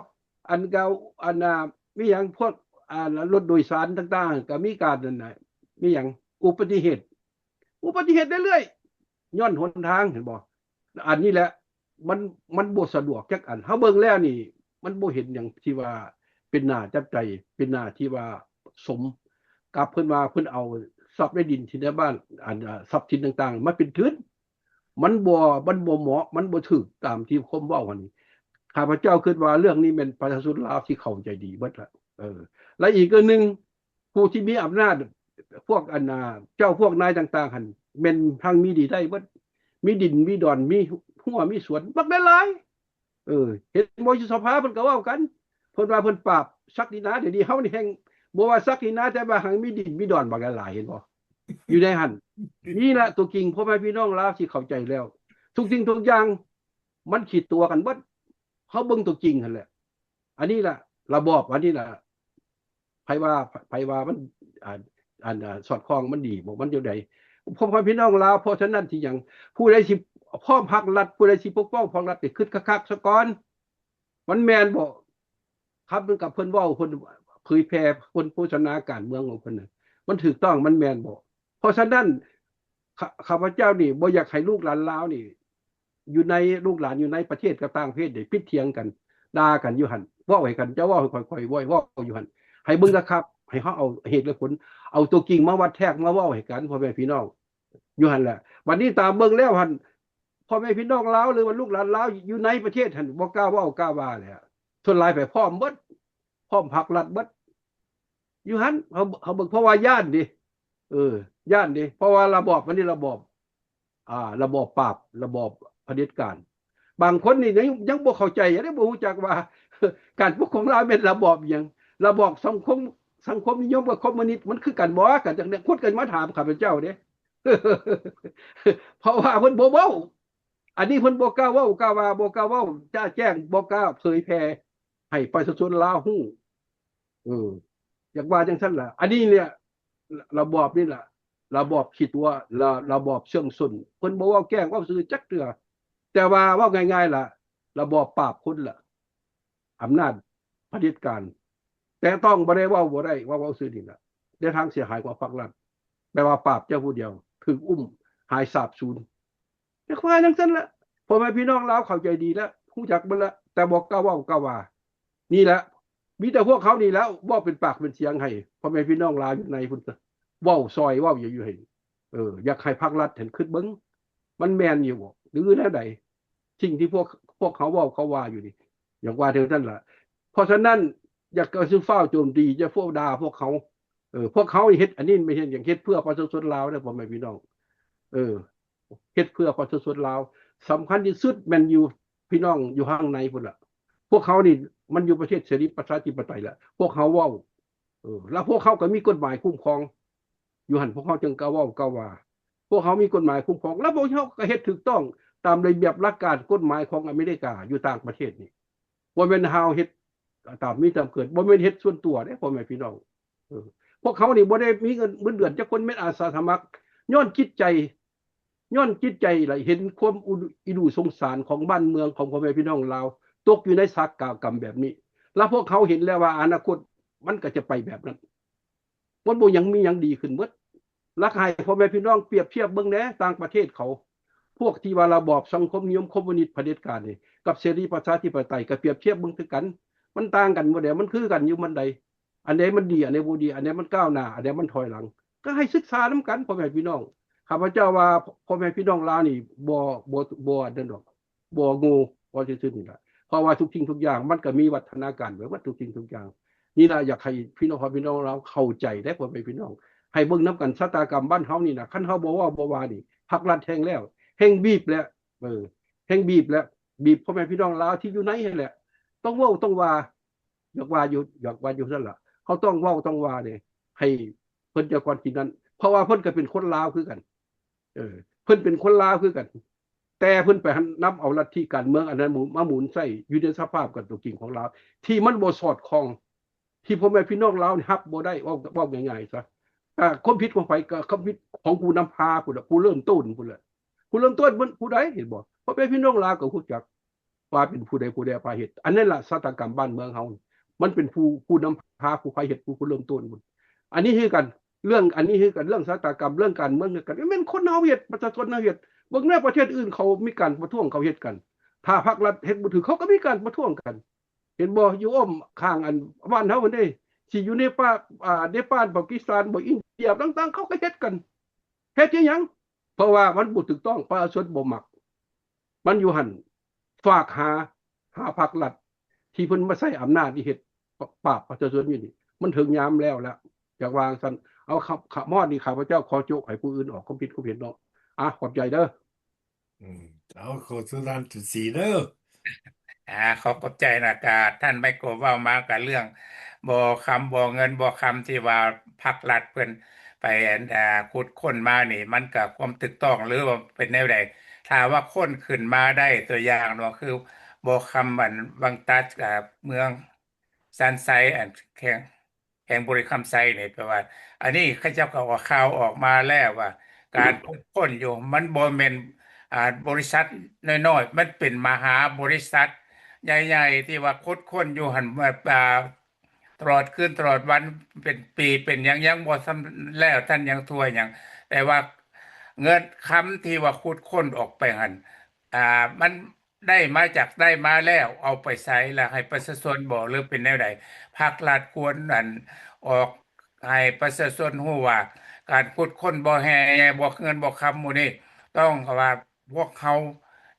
ອັນເກົ່າ ອັນ ອ່າ ມີຫຍັງ ພວກ ອ່າ ລົດໂດຍສານຕ່າງໆ ກໍມີການ ອັນນ່າ ມີຫຍັງ ອຸບັດຕິເຫດ ອຸບັດຕິເຫດເລື້ອຍໆ ຍ້ອນຫົນທາງ ເຫັນບໍ່? ອັນນີ້ແຫຼະ ມັນ ມັນບໍ່ສະດວກຈັກອັນ. ເຮົາເບິ່ງແລ້ວນີ້ ມັນບໍ່ເຫັນຫຍັງທີ່ວ່າເປັນໜ້າຈັບໃຈ ເປັນໜ້າທີ່ວ່າສົມກັບເພິ່ນວ່າ ເພິ່ນເອົາຊັບໃນດິນທີ່ໃນບ້ານ ອັນ ຊັບສິນຕ່າງໆ ມາເປັນທຶນ. ມັນບໍ່ ມັນບໍ່ເໝາະ ມັນບໍ່ຖືກຕາມທີ່ຄວາມເວົ້າຫັ້ນ. ຂ້າພະເຈົ້າຄິດວ່າເລື່ອງນີ້ແມ່ນປະຊາຊົນລາວຊິເຂົ້າໃຈດີເບິດລະ. ເອີ ແລະອີກອັນໜຶ່ງ ຜູ້ທີ່ມີອຳນາດ ພວກອັນນ່າ ເຈົ້າພວກນາຍຕ່າງໆຫັ້ນ ແມ່ນທັງມີດີໄດ້ເບິດ ມີດິນມີດອນ ມີຮົ້ວມີສວນບັກຫຼາຍໆ. ເອີ ເຫັນບໍ່? ຢູ່ສະພາເພິ່ນກໍເວົ້າກັນ ເພິ່ນວ່າເພິ່ນປາບສັກດິນາ. ດຽວນີ້ເຮົານີ້ແຮ່ງບໍ່ວ່າສັກດິນາ ແຕ່ວ່າຮັ່ງມີດິນມີດອນບັກຫຼາຍໆ ເຫັນບໍ່? ຢູ່ໃນຫັ້ນ ນີ້ລະຕົວຈິງ ພໍ່ແມ່ພີ່ນ້ອງລາວຊິເຂົ້າໃຈແລ້ວ ທຸກສິ່ງທຸກຢ່າງມັນຂີ້ຕົວກັນເບິດ. ເຮົາເບິ່ງຕົວຈິງຫັ້ນແຫຼະ. ອັນນີ້ລະລະບອບ ອັນນີ້ລະ ໃຜວ່າ ໃຜວ່າມັນ ອັນ ອັນ ອາ ສອດຄ່ອງ ມັນດີບໍ່ ມັນຈັ່ງໃດ ພໍ່ແມ່ພີ່ນ້ອງລາວ. ເພາະສະນັ້ນຊິຫຍັງ ຜູ້ໃດຊິພ້ອມພັກລັດ ຜູ້ໃດຊິປົກປ້ອງພັກລັດ ໃຫ້ຄິດຄັກໆຊະກ່ອນ. ມັນແມ່ນບໍ່ ຄຳກັບເພິ່ນເວົ້າ ເພິ່ນເຜີຍແຜ່ ເພິ່ນໂຄສະນາການເມືອງຂອງເພິ່ນນະ ມັນຖືກຕ້ອງ ມັນແມ່ນບໍ່? ເພາະສະນັ້ນ ຂ້າ ຂ້າພະເຈົ້ານີ້ບໍ່ຢາກໃຫ້ລູກຫຼານລາວນີ້ ຢູ່ໃນ ລູກຫຼານຢູ່ໃນປະເທດກັບຕ່າງປະເທດໄດ້ຜິດຖຽງກັນ ດ່າກັນຢູ່ຫັ້ນ ເວົ້າໃຫ້ກັນ ເຈົ້າເວົ້າໃຫ້ຂ້ອຍ ຂ້ອຍເວົ້າ ເວົ້າຢູ່ຫັ້ນ ໃຫ້ເບິ່ງຄັກໆ ໃຫ້ເຮົາເອົາເຫດແລະຜົນ ເອົາຕົວຈິງມາວັດແທກ ມາເວົ້າໃຫ້ກັນ ພໍ່ແມ່ພີ່ນ້ອງ ຢູ່ຫັ້ນແຫຼະ. ບັດນີ້ຕາມເບິ່ງແລ້ວຫັ້ນ ພໍ່ແມ່ພີ່ນ້ອງລາວ ຫຼືວ່າລູກຫຼານລາວຢູ່ໃນປະເທດຫັ້ນ ບໍ່ກ້າເວົ້າກ້າວ່າແຫຼະ ສ່ວນຫຼາຍໄປພ້ອມເບິດ ພ້ອມພັກລັດເບິດ ຢູ່ຫັ້ນ ເຮົາ ເຮົາເບິ່ງ ເພາະວ່າຢ້ານເດ້ ເອີ ຢ້ານເດ້ ເພາະວ່າລະບອບ ອັນນີ້ລະບອບ ອ່າ ລະບອບປາບ ລະບອບຜະເດັດການ. ບາງຄົນນີ້ຍັງ ຍັງບໍ່ເຂົ້າໃຈເດ້ ບໍ່ຮູ້ຈັກວ່າ ການປົກຄອງລາວແມ່ນລະບອບຫຍັງ ລະບອບສັງຄົມ ສັງຄົມນິຍົມກັບຄອມມູນິດ ມັນຄືກັນບໍ່? ກະຈັ່ງໃດ ຄົນກໍມາຖາມຂ້າພະເຈົ້າເດ້ ເພາະວ່າເພິ່ນບໍ່ເວົ້າ ອັນນີ້ເພິ່ນບໍ່ກ້າເວົ້າກ້າວ່າ ບໍ່ກ້າເວົ້າຈະແຈ້ງ ບໍ່ກ້າເຜີຍແຜ່ໃຫ້ປະຊາຊົນລາວຮູ້. ເອີ ຢາກວ່າຈັ່ງຊັ້ນລະ. ອັນນີ້ເນຍ ລະ ລະບອບນີ້ລະ ລະບອບຂີ້ຕົວະ ລະ ລະບອບເຊື່ອງຊົນ ເພິ່ນບໍ່ເວົ້າແກ້ງເວົ້າຊື່ຈັກເທື່ອ ແຕ່ວ່າເວົ້າງ່າຍໆລະ ລະບອບປາບຄົນລະ ອຳນາດຜະເດັດການ ແຕະຕ້ອງບໍ່ໄດ້ ເວົ້າບໍ່ໄດ້ ເວົ້າ ເວົ້າຊື່ນີ້ລະ ໄດ້ທາງເສຍຫາຍກວ່າພັກລັດ ແປວ່າປາບເຈົ້າຜູ້ດຽວ ຖືກອຸ້ມຫາຍສາບສູນ. ຈັກວ່າຈັ່ງຊັ້ນລະ ພໍ່ແມ່ພີ່ນ້ອງລາວເຂົ້າໃຈດີລະ ຮູ້ຈັກເບິດລະ ແຕ່ບໍ່ກ້າເວົ້າກ້າວ່າ. ນີ້ລະ ມີແຕ່ພວກເຮົານີ້ແຫຼະ ເວົ້າເປັນປາກເປັນສຽງໃຫ້ພໍ່ແມ່ພີ່ນ້ອງລາວຢູ່ໃນພຸ້ນ ເວົ້າຊ່ອຍເວົ້າຢູ່ໃຫ້ ເອີ ຢາກໃຫ້ພັກລັດຫັ້ນຄິດເບິ່ງ ມັນແມ່ນຢູ່ບໍ່ ຫຼືແນວໃດ ສິ່ງທີ່ພວກ ພວກເຮົາເວົ້າເຂົາວ່າຢູ່ນີ້ ຢາກວ່າຈັ່ງຊັ້ນລະ. ເພາະສະນັ້ນ ຢ່າ ກະຊິຟ້າວໂຈມຕີ ຢ່າຟ້າວດ່າພວກເຮົາ ເອີ ພວກເຮົາເຮັດອັນນີ້ ແມ່ນເຮັດຫຍັງ ເຮັດເພື່ອປະຊາຊົນລາວເດີ ພໍ່ແມ່ພີ່ນ້ອງ ເອີ ເຮັດເພື່ອປະຊາຊົນລາວ. ສຳຄັນທີ່ສຸດແມ່ນຢູ່ ພີ່ນ້ອງຢູ່ຂ້າງໃນພຸ້ນລະ ພວກເຮົານີ້ມັນຢູ່ປະເທດເສລີປະຊາທິປະໄຕລະ ພວກເຮົາເວົ້າ ເອີ ລະພວກເຮົາກໍມີກົດໝາຍຄຸ້ມຄອງຢູ່ຫັ້ນ ພວກເຮົາຈຶ່ງກ້າເວົ້າກ້າວ່າ ພວກເຮົາມີກົດໝາຍຄຸ້ມຄອງ ລະພວກເຮົາກໍເຮັດຖືກຕ້ອງຕາມລະບຽບຫຼັກການກົດໝາຍຂອງອາເມລິກາຢູ່ຕ່າງປະເທດນີ້ ບໍ່ແມ່ນເຮົາເຮັດຕາມມີຕາມເກີດ ບໍ່ແມ່ນເຮັດສ່ວນຕົວເດ້ ພໍ່ແມ່ພີ່ນ້ອງ ເອີ ພວກເຮົານີ້ບໍ່ໄດ້ມີເງິນເງິນເດືອນຈັກຄົນ ແມ່ນອາສາສະໝັກ ຍ້ອນຈິດໃຈ ຍ້ອນຈິດໃຈ ແລະ ເຫັນຄວາມອຸ ອີດູສົງສານຂອງບ້ານເມືອງ ຂອງພໍ່ແມ່ພີ່ນ້ອງລາວ ຕົກຢູ່ໃນຊະຕາກຳແບບນີ້ ແລະ ພວກເຮົາເຫັນແລ້ວວ່າອະນາຄົດມັນກໍຈະໄປແບບນັ້ນ. ມັນບໍ່ຍັງມີຫຍັງດີຂຶ້ນເໝິດ. ແລ້ວກໍໃຫ້ພໍ່ແມ່ພີ່ນ້ອງປຽບທຽບເບິ່ງແດ່ ຕ່າງປະເທດເຂົາ ພວກທີ່ວ່າລະບອບສັງຄົມນິຍົມຄອມມູນິດຜະເດັດການນີ້ ກັບເສລີປະຊາທິປະໄຕ ກໍປຽບທຽບເບິ່ງຄືກັນ. ມັນຕ່າງກັນບໍ່ແດ່ ມັນຄືກັນຢູ່ມັນໃດ? ອັນໃດມັນດີ ອັນໃດບໍ່ດີ ອັນໃດມັນກ້າວໜ້າ ອັນໃດມັນຖອຍຫຼັງ ກໍໃຫ້ສຶກສານຳກັນ ພໍ່ແມ່ພີ່ນ້ອງ. ຂ້າພະເຈົ້າວ່າ ພໍ່ແມ່ພີ່ນ້ອງລາວນີ້ ບໍ່ ບໍ່ ບໍ່ອັນນັ້ນດອກ ບໍ່ໂງ່ ເວົ້າຊື່ໆນີ້ລະ ເພາະວ່າທຸກສິ່ງທຸກຢ່າງມັນກໍມີວັດທະນາການໄວ້ໝົດ ທຸກສິ່ງທຸກຢ່າງ. ນີ້ລະ ຢາກໃຫ້ພີ່ນ້ອງ ພໍ່ແມ່ພີ່ນ້ອງລາວເຂົ້າໃຈເດ້ ພໍ່ແມ່ພີ່ນ້ອງ ໃຫ້ເບິ່ງນຳກັນ ຊະຕາກຳບ້ານເຮົານີ້ນະ ຄັນເຮົາບໍ່ເວົ້າບໍ່ວ່ານີ້ ພັກລັດແຮ່ງແລ້ວ ແຮ່ງບີບແລ້ວ ເອີ ແຮ່ງບີບແລ້ວ ບີບພໍ່ແມ່ພີ່ນ້ອງລາວທີ່ຢູ່ໃນຫັ້ນແຫຼະ ຕ້ອງເວົ້າຕ້ອງວ່າ ຢາກວ່າຢູ່ ຢາກວ່າຢູ່ຊັ້ນລະ ເຮົາຕ້ອງເວົ້າຕ້ອງວ່າເດ້ ໃຫ້ເພິ່ນຈະກ່ອນຊິນັ້ນ ເພາະວ່າເພິ່ນກໍເປັນຄົນລາວຄືກັນ ເອີ ເພິ່ນເປັນຄົນລາວຄືກັນ ແຕ່ເພິ່ນໄປນຳເອົາລັດທິການເມືອງອັນນັ້ນມາໝູນໃຊ້ຢູ່ໃນສະພາບກັບຕົວຈິງຂອງລາວ ທີ່ມັນບໍ່ສອດຄ່ອງ ທີ່ພໍ່ແມ່ພີ່ນ້ອງລາວນີ້ຮັບບໍ່ໄດ້ ເວົ້າ ເວົ້າງ່າຍໆຊະ ກະຄວາມຜິດຂອງໃຜ ກະຄວາມຜິດຂອງຜູ້ນຳພາພຸ້ນລະ ຜູ້ເລີ່ມຕົ້ນພຸ້ນລະ ຜູ້ເລີ່ມຕົ້ນມັນຜູ້ໃດ ເຫັນບໍ່ ພໍ່ແມ່ພີ່ນ້ອງລາວກໍຮູ້ຈັກ ວ່າເປັນຜູ້ໃດຜູ້ໃດພາເຮັດ ອັນນັ້ນລະຊະຕາກຳບ້ານເມືອງເຮົາ ມັນເປັນຜູ້ ຜູ້ນຳພາ ຜູ້ພາເຮັດ ຜູ້ ຜູ້ເລີ່ມຕົ້ນພຸ້ນ ອັນນີ້ຄືກັນ ເລື່ອງອັນນີ້ຄືກັນ ເລື່ອງຊະຕາກຳ ເລື່ອງການເມືອງຄືກັນ ແມ່ນຄົນເຮົາເຮັດ ປະຊາຊົນເຮົາເຮັດ ເບິ່ງແນວປະເທດອື່ນເຂົາມີການປະທ້ວງ ເຂົາເຮັດກັນ ຖ້າພັກລັດເຮັດບໍ່ຖືກ ເຂົາກໍມີການປະທ້ວງກັນ ເຫັນບໍ່ ຢູ່ອ້ອມຂ້າງອັນບ້ານເຮົາຫັ້ນເດ້ ຊິຢູ່ເນປາ ອ່າ ເນປານ ປາກີສຖານບໍ່ ອິນເດຍຕ່າງໆ ເຂົາກໍເຮັດກັນ ເຮັດອີຫຍັງ ເພາະວ່າມັນບໍ່ຖືກຕ້ອງ ປະຊາຊົນບໍ່ມັກ ມັນຢູ່ຫັ້ນ ຝາກຫາ ຫາພັກລັດ ທີ່ເພິ່ນມາໃຊ້ອຳນາດນີ້ເຮັດປາບປະຊາຊົນຢູ່ນີ້ ມັນເຖິງຍາມແລ້ວລະ ຢາກວ່າຈັ່ງຊັ້ນ ເອົາ ຄຳ ຄຳຮອດນີ້ ຂ້າພະເຈົ້າຂໍໂຈະໃຫ້ຜູ້ອື່ນອອກຄວາມຄິດຄວາມເຫັນເນາະ ອາ ຂອບໃຈເດີ. ອືມ ເອົາ ຂໍສຸດທ້າຍສຸດສີເດີ. ອາ ຂໍຂອບໃຈນະ ກະທ່ານໄມໂກເວົ້າມາກະເລື່ອງບໍ່ຄຳ ບໍ່ເງິນ ບໍ່ຄຳ ທີ່ວ່າພັກລັດເພິ່ນໄປ ອັນ ອາ ຂຸດຄົ້ນມານີ້ ມັນກະຄວາມຖືກຕ້ອງ ຫຼືວ່າເປັນແນວໃດ? ຖ້າວ່າຄົ້ນຂຶ້ນມາໄດ້ ຕົວຢ່າງເນາະ ຄືບໍ່ຄຳ ອັນ ວັງຕັດ ອາ ເມືອງຊານໄຊ ອັນ ແຂວງ ແຂວງບໍລິຄຳໄຊນີ້ ແປວ່າ ອັນນີ້ເຂົາເຈົ້າກໍອອກຂ່າວອອກມາແລ້ວວ່າ ການຂຸດຄົ້ນຢູ່ ມັນບໍ່ແມ່ນ ອ່າ ບໍລິສັດນ້ອຍໆ ມັນເປັນມະຫາບໍລິສັດໃຫຍ່ໆ ທີ່ວ່າຂຸດຄົ້ນຢູ່ຫັ້ນ ແບບ ອ່າ ຕະຫຼອດຄືນຕະຫຼອດວັນ ເປັນປີເປັນຫຍັງ ຍັງບໍ່ທັນແລ້ວ ທັນຍັງຖ້ວຍຫຍັງ ແຕ່ວ່າເງິນຄຳທີ່ວ່າຂຸດຄົ້ນອອກໄປຫັ້ນ ອ່າ ມັນ ໄດ້ມາຈາກ ໄດ້ມາແລ້ວເອົາໄປໃສ ແລ້ວໃຫ້ປະຊາຊົນບໍ ຫຼືເປັນແນວໃດ? ພັກລັດຄວນ ອັນ ອອກໃຫ້ປະຊາຊົນຮູ້ວ່າ ການຂຸດຄົ້ນບໍ່ແຮ່ ບໍ່ເງິນບໍ່ຄຳໝູ່ນີ້ ຕ້ອງວ່າພວກເຮົາ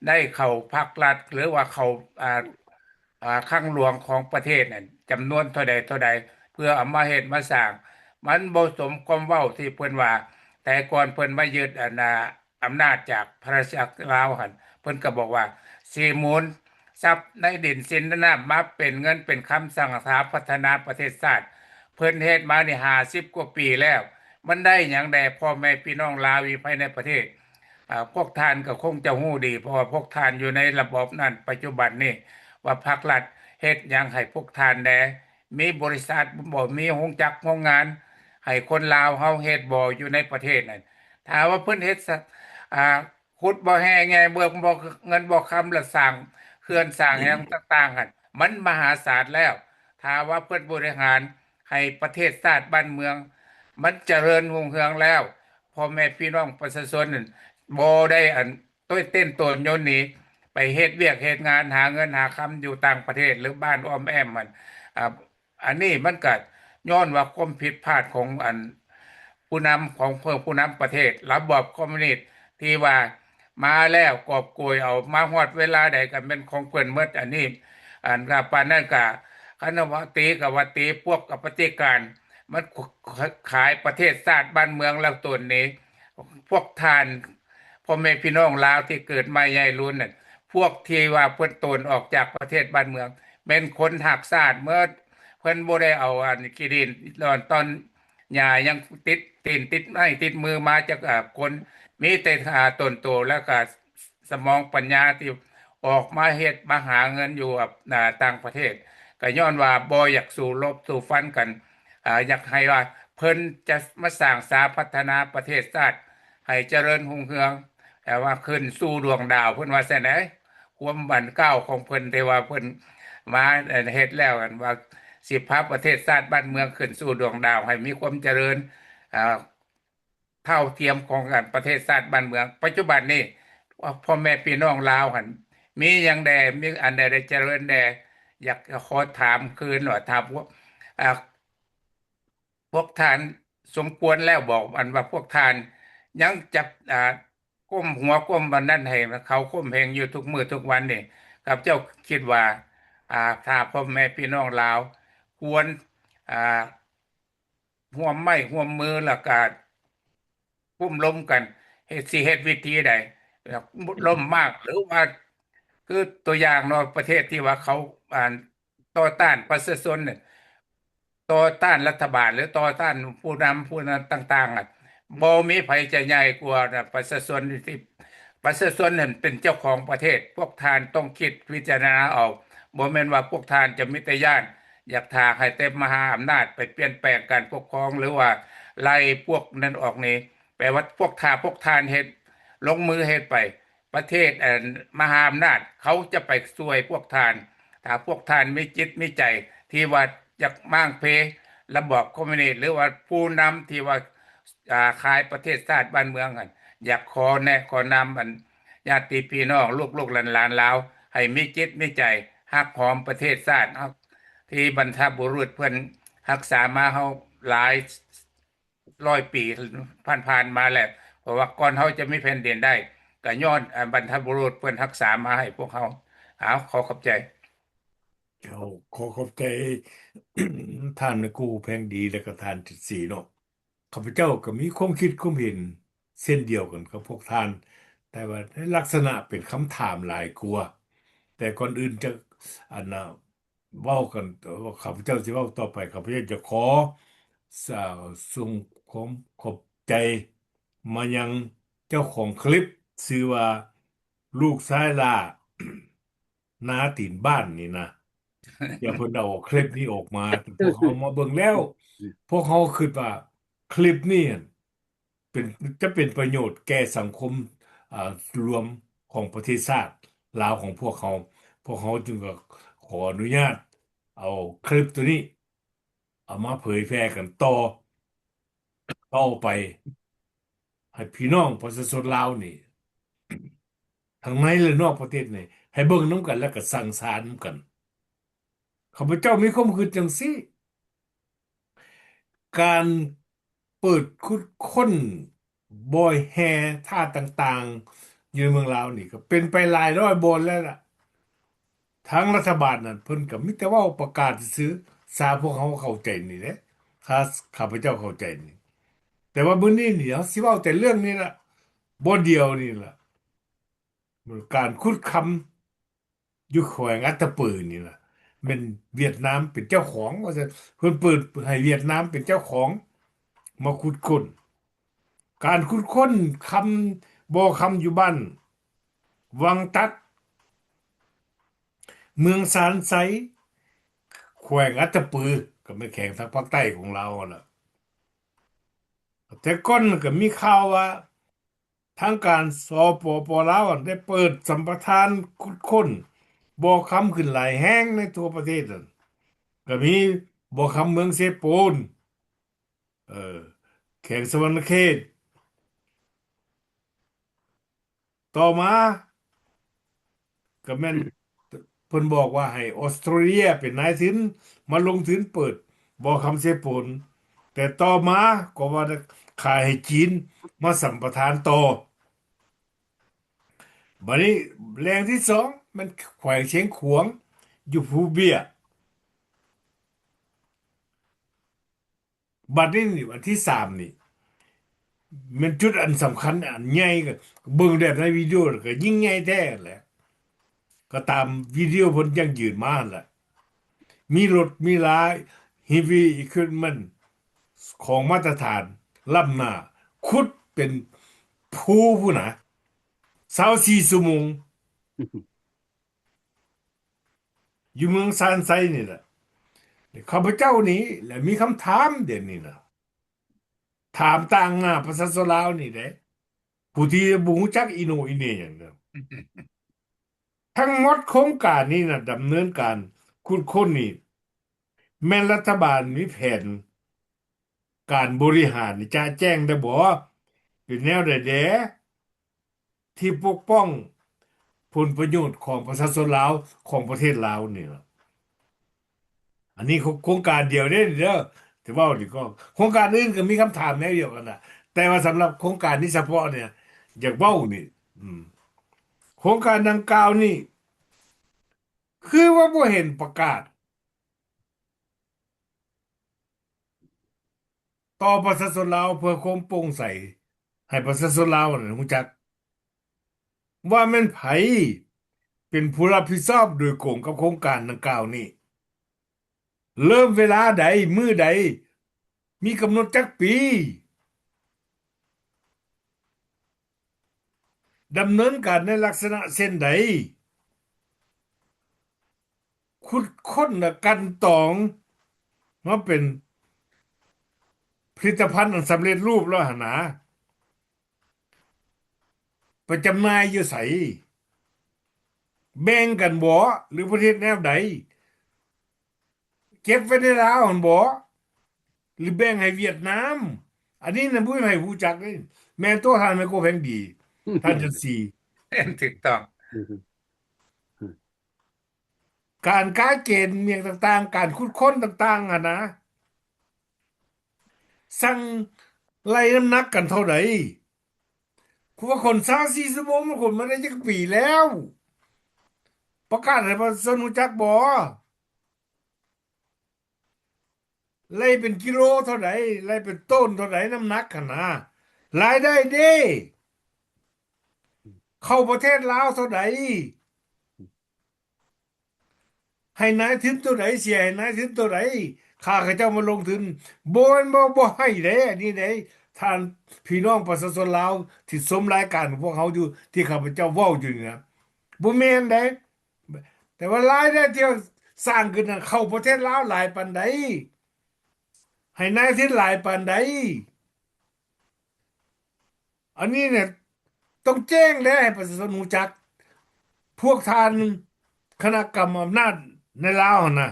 ໄດ້ເຂົ້າພັກລັດ ຫຼືວ່າເຂົ້າ ອ່າ ອ່າ ຄັງຫຼວງຂອງປະເທດນັ້ນ ຈຳນວນເທົ່າໃດເທົ່າໃດ ເພື່ອເອົາມາເຮັດມາສ້າງ ມັນບໍ່ສົມຄວາມເວົ້າທີ່ເພິ່ນວ່າ ແຕ່ກ່ອນເພິ່ນມາຍຶດ ອັນ ອ່າ ອຳນາດຈາກພະລາຊະລາວຫັ້ນ ເພິ່ນກໍບອກວ່າ ຊິໝູນຊັບໃນດິນສິນໃນນ້ຳມາເປັນເງິນເປັນຄຳສ້າງສາພັດທະນາປະເທດຊາດ ເພິ່ນເຮັດມານີ້ຫ້າສິບກວ່າປີແລ້ວ ມັນໄດ້ຫຍັງແດ່ ພໍ່ແມ່ພີ່ນ້ອງລາວຢູ່ພາຍໃນປະເທດ? ອາ ພວກທ່ານກໍຄົງຈະຮູ້ດີ ເພາະວ່າພວກທ່ານຢູ່ໃນລະບອບນັ້ນ ປັດຈຸບັນນີ້ ວ່າພັກລັດເຮັດຫຍັງໃຫ້ພວກທ່ານແດ່? ມີບໍລິສັດບໍ່? ມີໂຮງຈັກໂຮງງານໃຫ້ຄົນລາວເຮົາເຮັດບໍ່? ຢູ່ໃນປະເທດນັ້ນ ຖ້າວ່າເພິ່ນເຮັດ ອາ ຂຸດບໍ່ແຮ່ແງ່ເບິ່ງບໍ່ເງິນບໍ່ຄຳ ແລ້ວສ້າງເຂື່ອນສ້າງຫຍັງຕ່າງໆຫັ້ນ ມັນມະຫາສານແລ້ວ. ຖ້າວ່າເພິ່ນບໍລິຫານໃຫ້ປະເທດຊາດບ້ານເມືອງ ມັນຈະເລີນຮຸ່ງເຮືອງແລ້ວ ພໍ່ແມ່ພີ່ນ້ອງປະຊາຊົນນັ້ນ ບໍ່ໄດ້ອັນ ໂຕຍເຕັ້ນໂຕນໂຍນໜີ ໄປເຮັດວຽກເຮັດງານ ຫາເງິນຫາຄຳຢູ່ຕ່າງປະເທດ ຫຼືບ້ານອ້ອມແອ້ມຫັ້ນ ອາ ອັນນີ້ມັນກະຍ້ອນວ່າຄວາມຜິດພາດຂອງອັນ ຜູ້ນຳຂອງ ເອີ ຜູ້ນຳປະເທດ ລະບອບຄອມມູນິດ ທີ່ວ່າມາແລ້ວກອບໂກຍເອົາ ມາຮອດເວລາໃດກໍແມ່ນຂອງເພິ່ນໝົດ. ອັນນີ້ ອັນ ກະປານນັ້ນກະ ຄັນວ່າຕີກໍວ່າຕີ ພວກກຳມະທິການ ມັນ ຂາຍປະເທດຊາດບ້ານເມືອງແລ້ວໂຕນໜີ. ພວກທ່ານ ພໍ່ແມ່ພີ່ນ້ອງລາວທີ່ເກີດໃໝ່ໃຫຍ່ລຸນນັ້ນ ພວກທີ່ວ່າເພິ່ນໂຕນອອກຈາກປະເທດບ້ານເມືອງ ແມ່ນຄົນຮັກຊາດໝົດ. ເພິ່ນບໍ່ໄດ້ເອົາອັນຂີ້ດິນດອນຕອນຫຍ້າຫຍັງຕິດຕີນຕິດໄມ້ຕິດມືມາຈັກ ອາ ຄົນ ມີແຕ່ ອາ ຕົນໂຕ ແລ້ວກະສະໝອງປັນຍາທີ່ອອກມາເຮັດມາຫາເງິນຢູ່ ອາ ຕ່າງປະເທດ ກະຍ້ອນວ່າບໍ່ຢາກສູ້ລົບສູ້ຟັນກັນ ອາ ຢາກໃຫ້ວ່າ ເພິ່ນຈະມາສ້າງສາພັດທະນາປະເທດຊາດໃຫ້ຈະເລີນຮຸ່ງເຮືອງ ແຕ່ວ່າຂຶ້ນສູ່ດວງດາວ ເພິ່ນວ່າຊັ້ນໃດ. ຄວາມບັນກ້າວຂອງເພິ່ນທີ່ວ່າເພິ່ນມາເຮັດແລ້ວ ອັນວ່າຊິພາປະເທດຊາດບ້ານເມືອງຂຶ້ນສູ່ດວງດາວ ໃຫ້ມີຄວາມຈະເລີນ ເອີ ເທົ່າທຽມຂອງກັນປະເທດຊາດບ້ານເມືອງ. ປັດຈຸບັນນີ້ ພໍ່ແມ່ພີ່ນ້ອງລາວຫັ້ນ ມີຫຍັງແດ່ ມີອັນໃດໄດ້ຈະເລີນແດ່? ຢາກຂໍຖາມຄືນວ່າ ຖ້າພວກ ອ່າ ພວກທ່ານສົມຄວນແລ້ວບໍ? ອັນວ່າພວກທ່ານຍັງຈະ ອ່າ ກົ້ມຫົວກົ້ມອັນນັ້ນໃຫ້ເຂົາຂົ່ມເຫງຢູ່ທຸກມື້ທຸກວັນນີ້ ຂ້າພະເຈົ້າຄິດວ່າ ອ່າ ຖ້າພໍ່ແມ່ພີ່ນ້ອງລາວຄວນ ອ່າ ຮ່ວມໄມ້ຮ່ວມມື ແລ້ວກະຮ່ວມລົມກັນ ເຮັດ ຊິເຮັດວິທີໃດ ລ້ມໝາກ ຫຼືວ່າ ຄືຕົວຢ່າງເນາະ ປະເທດທີ່ວ່າເຂົາ ອັນ ຕໍ່ຕ້ານປະຊາຊົນ ຕໍ່ຕ້ານລັດຖະບານ ຫຼືຕໍ່ຕ້ານຜູ້ນຳ ຜູ້ນຳຕ່າງໆ ອະ ບໍ່ມີໃຜຈະໃຫຍ່ກວ່າປະຊາຊົນ ທີ່ປະຊາຊົນຫັ້ນເປັນເຈົ້າຂອງປະເທດ. ພວກທ່ານຕ້ອງຄິດພິຈາລະນາເອົາ ບໍ່ແມ່ນວ່າພວກທ່ານຈະມີແຕ່ຢ້ານ ຢາກຖ້າໃຫ້ແຕ່ມະຫາອຳນາດໄປປ່ຽນແປງການປົກຄອງ ຫຼືວ່າໄລ່ພວກນັ້ນອອກນີ້ ແປວ່າພວກ ຖ້າພວກທ່ານເຮັດ ລົງມືເຮັດໄປ ປະເທດ ອັນ ມະຫາອຳນາດເຂົາຈະໄປຊ່ວຍພວກທ່ານ. ຖ້າພວກທ່ານມີຈິດມີໃຈທີ່ວ່າຢາກມ້າງເພລະບອບຄອມມິວນິດ ຫຼືວ່າຜູ້ນຳທີ່ວ່າ ອ່າ ຂາຍປະເທດຊາດບ້ານເມືອງຫັ້ນ ຢາກຂໍແນະຂໍນຳ ອັນ ຍາດຕິພີ່ນ້ອງ ລູກໆຫຼານໆລາວ ໃຫ້ມີຈິດມີໃຈຮັກຫອມປະເທດຊາດເຮົາ ທີ່ບັນພະບຸລຸດເພິ່ນຮັກສາມາເຮົາຫຼາຍ ຮ້ອຍປີຜ່ານໆມາແລ້ວ ເພາະວ່າກ່ອນເຮົາຈະມີແຜ່ນດິນໄດ້ ກໍຍ້ອນ ອາ ບັນພະບຸລຸດເພິ່ນຮັກສາມາໃຫ້ພວກເຮົາ. ເອົາ ຂໍຂອບໃຈ. ເຈົ້າ ຂໍຂອບໃຈ ທ່ານແມ່ກູ້ແພງດີ ແລະກໍທ່ານຈິດສີເນາະ. ຂ້າພະເຈົ້າກໍມີຄວາມຄິດຄວາມເຫັນເຊັ່ນດຽວກັນກັບພວກທ່ານ ແຕ່ວ່າໃນລັກສະນະເປັນຄຳຖາມຫຼາຍກວ່າ. ແຕ່ກ່ອນອື່ນຈະ ອັນນະ ເວົ້າກັນ ເອີ ຂ້າພະເຈົ້າຊິເວົ້າຕໍ່ໄປ ຂ້າພະເຈົ້າຈະຂໍ ສ- ສົ່ງຄວາມຂອບໃຈມາຍັງເຈົ້າຂອງຄລິບ ຊື່ວ່າ ລູກຊາຍຫຼ້ານາຕີນບ້ານນີ້ນະ ທີ່ເພິ່ນເອົາຄລິບນີ້ອອກມາ ພວກເຮົາມາເບິ່ງແລ້ວ ພວກເຮົາຄິດວ່າຄລິບນີ້ ເປັນ ຈະເປັນປະໂຫຍດແກ່ສັງຄົມ ອາ ລວມຂອງປະເທດຊາດລາວຂອງພວກເຮົາ. ພວກເຮົາຈຶ່ງກໍຂໍອະນຸຍາດເອົາຄລິບໂຕນີ້ ເອົາມາເຜີຍແຜ່ກັນຕໍ່ ຕໍ່ໄປ ໃຫ້ພີ່ນ້ອງປະຊາຊົນລາວນີ້ ທັງໃນ ແລະ ນອກປະເທດນີ້ ໃຫ້ເບິ່ງນຳກັນ ແລະ ກໍສັ່ງສານນຳກັນ. ຂ້າພະເຈົ້າມີຄວາມຄິດຈັ່ງຊີ້. ການເປີດຂຸດຄົ້ນບ່ອນແຮ່ທາດຕ່າງໆ ຢູ່ໃນເມືອງລາວນີ້ ກໍເປັນໄປຫຼາຍຮ້ອຍບ່ອນແລ້ວລະ. ທາງລັດຖະບານນັ້ນ ເພິ່ນກໍມີແຕ່ເວົ້າປະກາດຊື່ໆ ສາພວກເຮົາເຂົ້າໃຈນີ້ແຫຼະ ຂ້າ ຂ້າພະເຈົ້າເຂົ້າໃຈນີ້. ແຕ່ວ່າມື້ນີ້ນີ້ ເຮົາຊິເວົ້າແຕ່ເລື່ອງນີ້ລະ ບ່ອນດຽວນີ້ລະ ການຂຸດຄຳ ຢູ່ແຂວງອັດຕະປືນີ້ລະ ແມ່ນຫວຽດນາມເປັນເຈົ້າຂອງວ່າຊັ້ນ. ເພິ່ນເປີດໃຫ້ຫວຽດນາມເປັນເຈົ້າຂອງມາຂຸດຄົ້ນ. ການຂຸດຄົ້ນຄຳ ບໍ່ຄຳຢູ່ບ້ານວັງຕັດ ເມືອງຊານໄຊ ແຂວງອັດຕະປື ກໍແມ່ນແຂວງທາງພາກໃຕ້ຂອງລາວຫັ້ນລະ. ແຕ່ກ່ອນກໍມີຂ່າວວ່າ ທາງການ ສປປ ລາວ ໄດ້ເປີດສຳປະທານຂຸດຄົ້ນບໍ່ຄຳຂຶ້ນຫຼາຍແຫ່ງໃນທົ່ວປະເທດນັ້ນ ກໍມີບໍ່ຄຳເມືອງເຊໂປນ ເອີ ແຂວງສະຫວັນນະເຂດ. ຕໍ່ມາ ກໍແມ່ນເພິ່ນບອກວ່າໃຫ້ອອສເຕຣເລຍເປັນນາຍທຶນມາລົງທຶນເປີດບໍ່ຄຳເຊໂປນ, ແຕ່ຕໍ່ມາກໍວ່າຂາຍໃຫ້ຈີນມາສຳປະທານຕໍ່. ບາດນີ້ແຫຼ່ງທີສອງແມ່ນແຂວງຊຽງຂວາງ ຢູ່ພູເບ້ຍ. ບັດນີ້ນີ້ ອັນທີສາມນີ້ ແມ່ນຈຸດອັນສຳຄັນອັນໃຫຍ່ ກໍເບິ່ງແບບໃນວິດີໂອແລ້ວກໍຍິ່ງໃຫຍ່ແທ້ແຫຼະ ກໍຕາມວິດີໂອເພິ່ນຢັ້ງຢືນມາຫັ້ນແຫຼະ. ມີລົດມີລາ heavy equipment ຂອງມາດຕະຖານລ້ຳໜ້າ ຂຸດເປັນພູພຸ້ນນະ ຊາວສີ່ຊົ່ວໂມງ. ຢູ່ເມືອງຊານໄຊນີ້ແຫຼະ. ຂ້າພະເຈົ້ານີ້ແຫຼະມີຄຳຖາມດຽວນີ້ນະ ຖາມຕາງໜ້າປະຊາຊົນລາວນີ້ເດ້ ຜູ້ທີ່ບໍ່ຮູ້ຈັກອີໂໜອີເໜຫຍັງເດີ. ທັງໝົດໂຄງການນີ້ນະ ດຳເນີນການຂຸດຄົ້ນນີ້ ແມ່ນລັດຖະບານມີແຜນການບໍລິຫານຈະແຈ້ງໄດ້ບໍ່? ເປັນແນວໃດແດ່ ທີ່ປົກປ້ອງຜົນປະໂຫຍດຂອງປະຊາຊົນລາວ ຂອງປະເທດລາວນີ້ລະ. ອັນນີ້ໂຄ ໂຄງການດຽວເດ້ເດີ ທີ່ເວົ້ານີ້ກໍ ໂຄງການອື່ນກໍມີຄຳຖາມແນວດຽວກັນນະ ແຕ່ວ່າສຳລັບໂຄງການນີ້ສະເພາະນີ້ ຢາກເວົ້ານີ້ ອືມ ໂຄງການດັ່ງກ່າວນີ້ ຄືວ່າບໍ່ເຫັນປະກາດ ຕໍ່ປະຊາຊົນລາວເພື່ອຄວາມໂປ່ງໃສ ໃຫ້ປະຊາຊົນລາວນັ້ນຮູ້ຈັກວ່າແມ່ນໃຜເປັນຜູ້ຮັບຜິດຊອບໂດຍກົງກັບໂຄງການດັ່ງກ່າວນີ້, ເລີ່ມເວລາໃດ, ມື້ໃດ, ມີກຳນົດຈັກປີ, ດຳເນີນການໃນລັກສະນະເຊັ່ນໃດ. ຂຸດຄົ້ນ ແລະ ກັ່ນຕອງມາເປັນຜະລິດຕະພັນອັນສຳເລັດຮູບແລ້ວຫັ້ນນາ ໄປຈຳໜ່າຍຢູ່ໃສ? ແບ່ງກັນບໍ່ ຫຼື ເພິ່ນເຮັດແນວໃດ? ເກັບໄວ້ໃນລາວຫັ້ນບໍ່ ຫຼື ແບ່ງໃຫ້ຫວຽດນາມ? ອັນນີ້ນະບໍ່ມີໃຜຮູ້ຈັກເດ້ ແມ່ນຕົວະທ່ານໄມໂກແພງດີ ທ່ານຈັນສີ ແມ່ນ ຖືກຕ້ອງ. ການກາເກນຫຍັງຕ່າງໆ ການຂຸດຄົ້ນຕ່າງໆຫັ້ນນະ ສັ່ງໄລ່ນ້ຳໜັກກັນເທົ່າໃດ? ຄືວ່າຄົນຊາວສີ່ຊົ່ວໂມງ ມັນຂົນມາໄດ້ຈັກປີແລ້ວ? ປະກາດໃຫ້ປະຊາຊົນຮູ້ຈັກບໍ່? ໄລ່ເປັນກິໂລເທົ່າໃດ? ໄລ່ເປັນໂຕນເທົ່າໃດ? ນ້ຳໜັກຫັ້ນນະ ລາຍໄດ້ເດ້ ເຂົ້າປະເທດລາວເທົ່າໃດ? ໃຫ້ນາຍທຶນໂຕໃດ ເສຍໃຫ້ນາຍທຶນໂຕໃດ ຂ້າຂະເຈົ້າມາລົງທຶນ ບໍ່ແມ່ນວ່າບໍ່ໃຫ້ເດ້ ອັນນີ້ເດ້ ທ່ານພີ່ນ້ອງປະຊາຊົນລາວທີ່ຊົມລາຍການຂອງພວກເຮົາຢູ່ ທີ່ຂ້າພະເຈົ້າເວົ້າຢູ່ນີ້ນະ ບໍ່ແມ່ນເດ້ ແຕ່ວ່າລາຍໄດ້ທີ່ສ້າງຂຶ້ນນັ້ນ ເຂົ້າປະເທດລາວຫຼາຍປານໃດ? ໃຫ້ນາຍທຶນຫຼາຍປານໃດ? ອັນນີ້ເນຍ ຕ້ອງແຈ້ງແດ່ໃຫ້ປະຊາຊົນຮູ້ຈັກ. ພວກທ່ານຄະນະກຳອຳນາດໃນລາວຫັ້ນນະ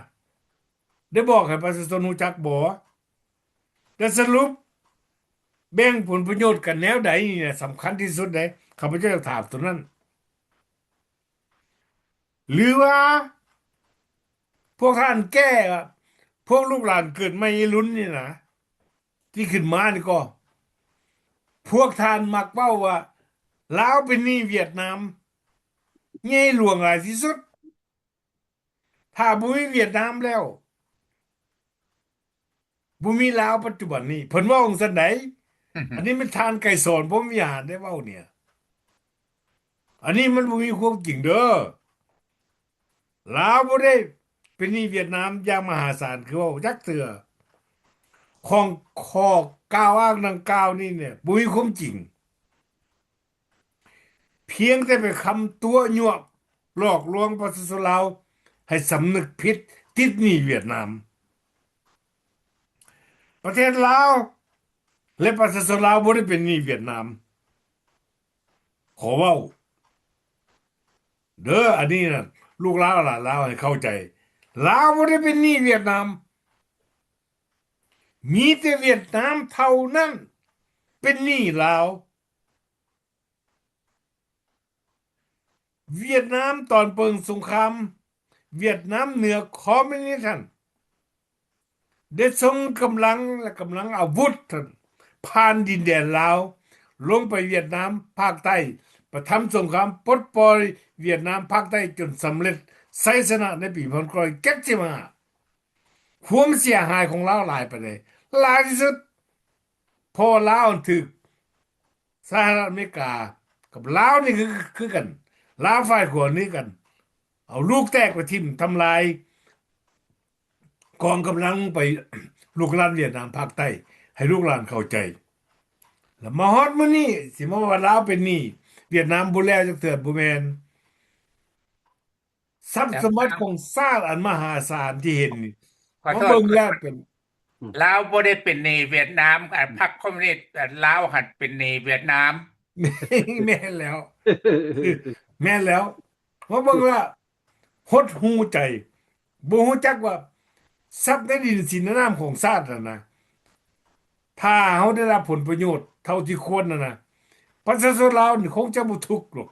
ໄດ້ບອກໃຫ້ປະຊາຊົນຮູ້ຈັກບໍ່? ແລະ ສະຫຼຸບແບ່ງຜົນປະໂຫຍດກັນແນວໃດ? ນີ້ນະສຳຄັນທີ່ສຸດເດ້ ຂ້າພະເຈົ້າຢາກຖາມໂຕນັ້ນ. ຫຼືວ່າ ພວກທ່ານແກ້ ພວກລູກຫຼານເກີດໃໝ່ລຸ້ນນີ້ນະ ທີ່ຂຶ້ນມານີ້ກໍ ພວກທ່ານມັກເວົ້າວ່າ ລາວເປັນໜີ້ຫວຽດນາມໃຫຍ່ຫຼວງຫຼາຍທີ່ສຸດ. ຖ້າບໍ່ມີຫວຽດນາມແລ້ວ ບໍ່ມີລາວປັດຈຸບັນນີ້ ເພິ່ນເວົ້າຈັ່ງຊັ້ນໃດ໋. ອັນນີ້ແມ່ນທ່ານໄກສອນ ພົມວິຫານ ໄດ້ເວົ້າເນຍ ອັນນີ້ມັນບໍ່ມີຄວາມຈິງເດີ. ລາວບໍ່ໄດ້ເປັນໜີ້ຫວຽດນາມຢ່າງມະຫາສານຄືເວົ້າຈັກເທື່ອ. ຂອງຂໍ້ກ່າວອ້າງດັ່ງກ່າວນີ້ເນຍ ບໍ່ມີຄວາມຈິງ. ພຽງແຕ່ເປັນຄຳຕົວະຍົວະຫຼອກລວງປະຊາຊົນລາວໃຫ້ສຳນຶກຜິດຕິດໜີ້ຫວຽດນາມ. ປະເທດລາວ ແລະ ປະຊາຊົນລາວບໍ່ໄດ້ເປັນໜີ້ຫວຽດນາມ. ຂໍເວົ້າເດີ ອັນນີ້ນະ ລູກຫຼານຫຼານລາວໃຫ້ເຂົ້າໃຈ. ລາວບໍ່ໄດ້ເປັນໜີ້ຫວຽດນາມ. ມີແຕ່ຫວຽດນາມເທົ່ານັ້ນເປັນໜີ້ລາວ. ຫວຽດນາມຕອນເປີງສົງຄາມ ຫວຽດນາມເໜືອຄອມມິວນິດຫັ້ນ ໄດ້ສົ່ງກຳລັງ ແລະ ກຳລັງອາວຸດຫັ້ນ ຜ່ານດິນແດນລາວ ລົງໄປຫວຽດນາມພາກໃຕ້ ປະທຳສົງຄາມປົດປ່ອຍຫວຽດນາມພາກໃຕ້ຈົນສຳເລັດໄຊຊະນະໃນປີພັນເກົ້າຮ້ອຍເຈັດສິບຫ້າ. ຄວາມເສຍຫາຍຂອງລາວຫຼາຍປານໃດ? ຫຼາຍທີ່ສຸດ ເພາະວ່າລາວຖືກສະຫະລັດອາເມລິກາກັບລາວນີ້ຄື ຄືກັນ ລາວຝ່າຍຂົວານີ້ກັນ ເອົາລູກແຕກໄປຖິ້ມທຳລາຍກອງກຳລັງໄປລຸກລານຫວຽດນາມພາກໃຕ້ ໃຫ້ລູກຫຼານເຂົ້າໃຈ. ແລ້ວມາຮອດມື້ນີ້ ຊິມາວ່າລາວເປັນໜີ້ຫວຽດນາມບໍ່ແລ້ວຈັກເທື່ອ ບໍ່ແມ່ນ. ຊັບສະບັດຂອງຊາດອັນມະຫາສານທີ່ເຫັນນີ້ ມາເບິ່ງແລ້ວເປັນ ລາວບໍ່ໄດ້ເປັນໜີ້ຫວຽດນາມ ອັນ ພັກຄອມມູນິດ ອັນ ລາວຫັ້ນເປັນໜີ້ຫວຽດນາມ. ແມ່ນແລ້ວ ແມ່ນແລ້ວ ມາເບິ່ງວ່າຫົດຫູ່ໃຈ ບໍ່ຮູ້ຈັກວ່າຊັບໃນດິນສິນໃນນ້ຳຂອງຊາດຫັ້ນນະ ຖ້າເຮົາໄດ້ຮັບຜົນປະໂຫຍດເທົ່າທີ່ຄວນຫັ້ນນະ ປະຊາຊົນລາວນີ້ຄົງຈະບໍ່ທຸກດອກ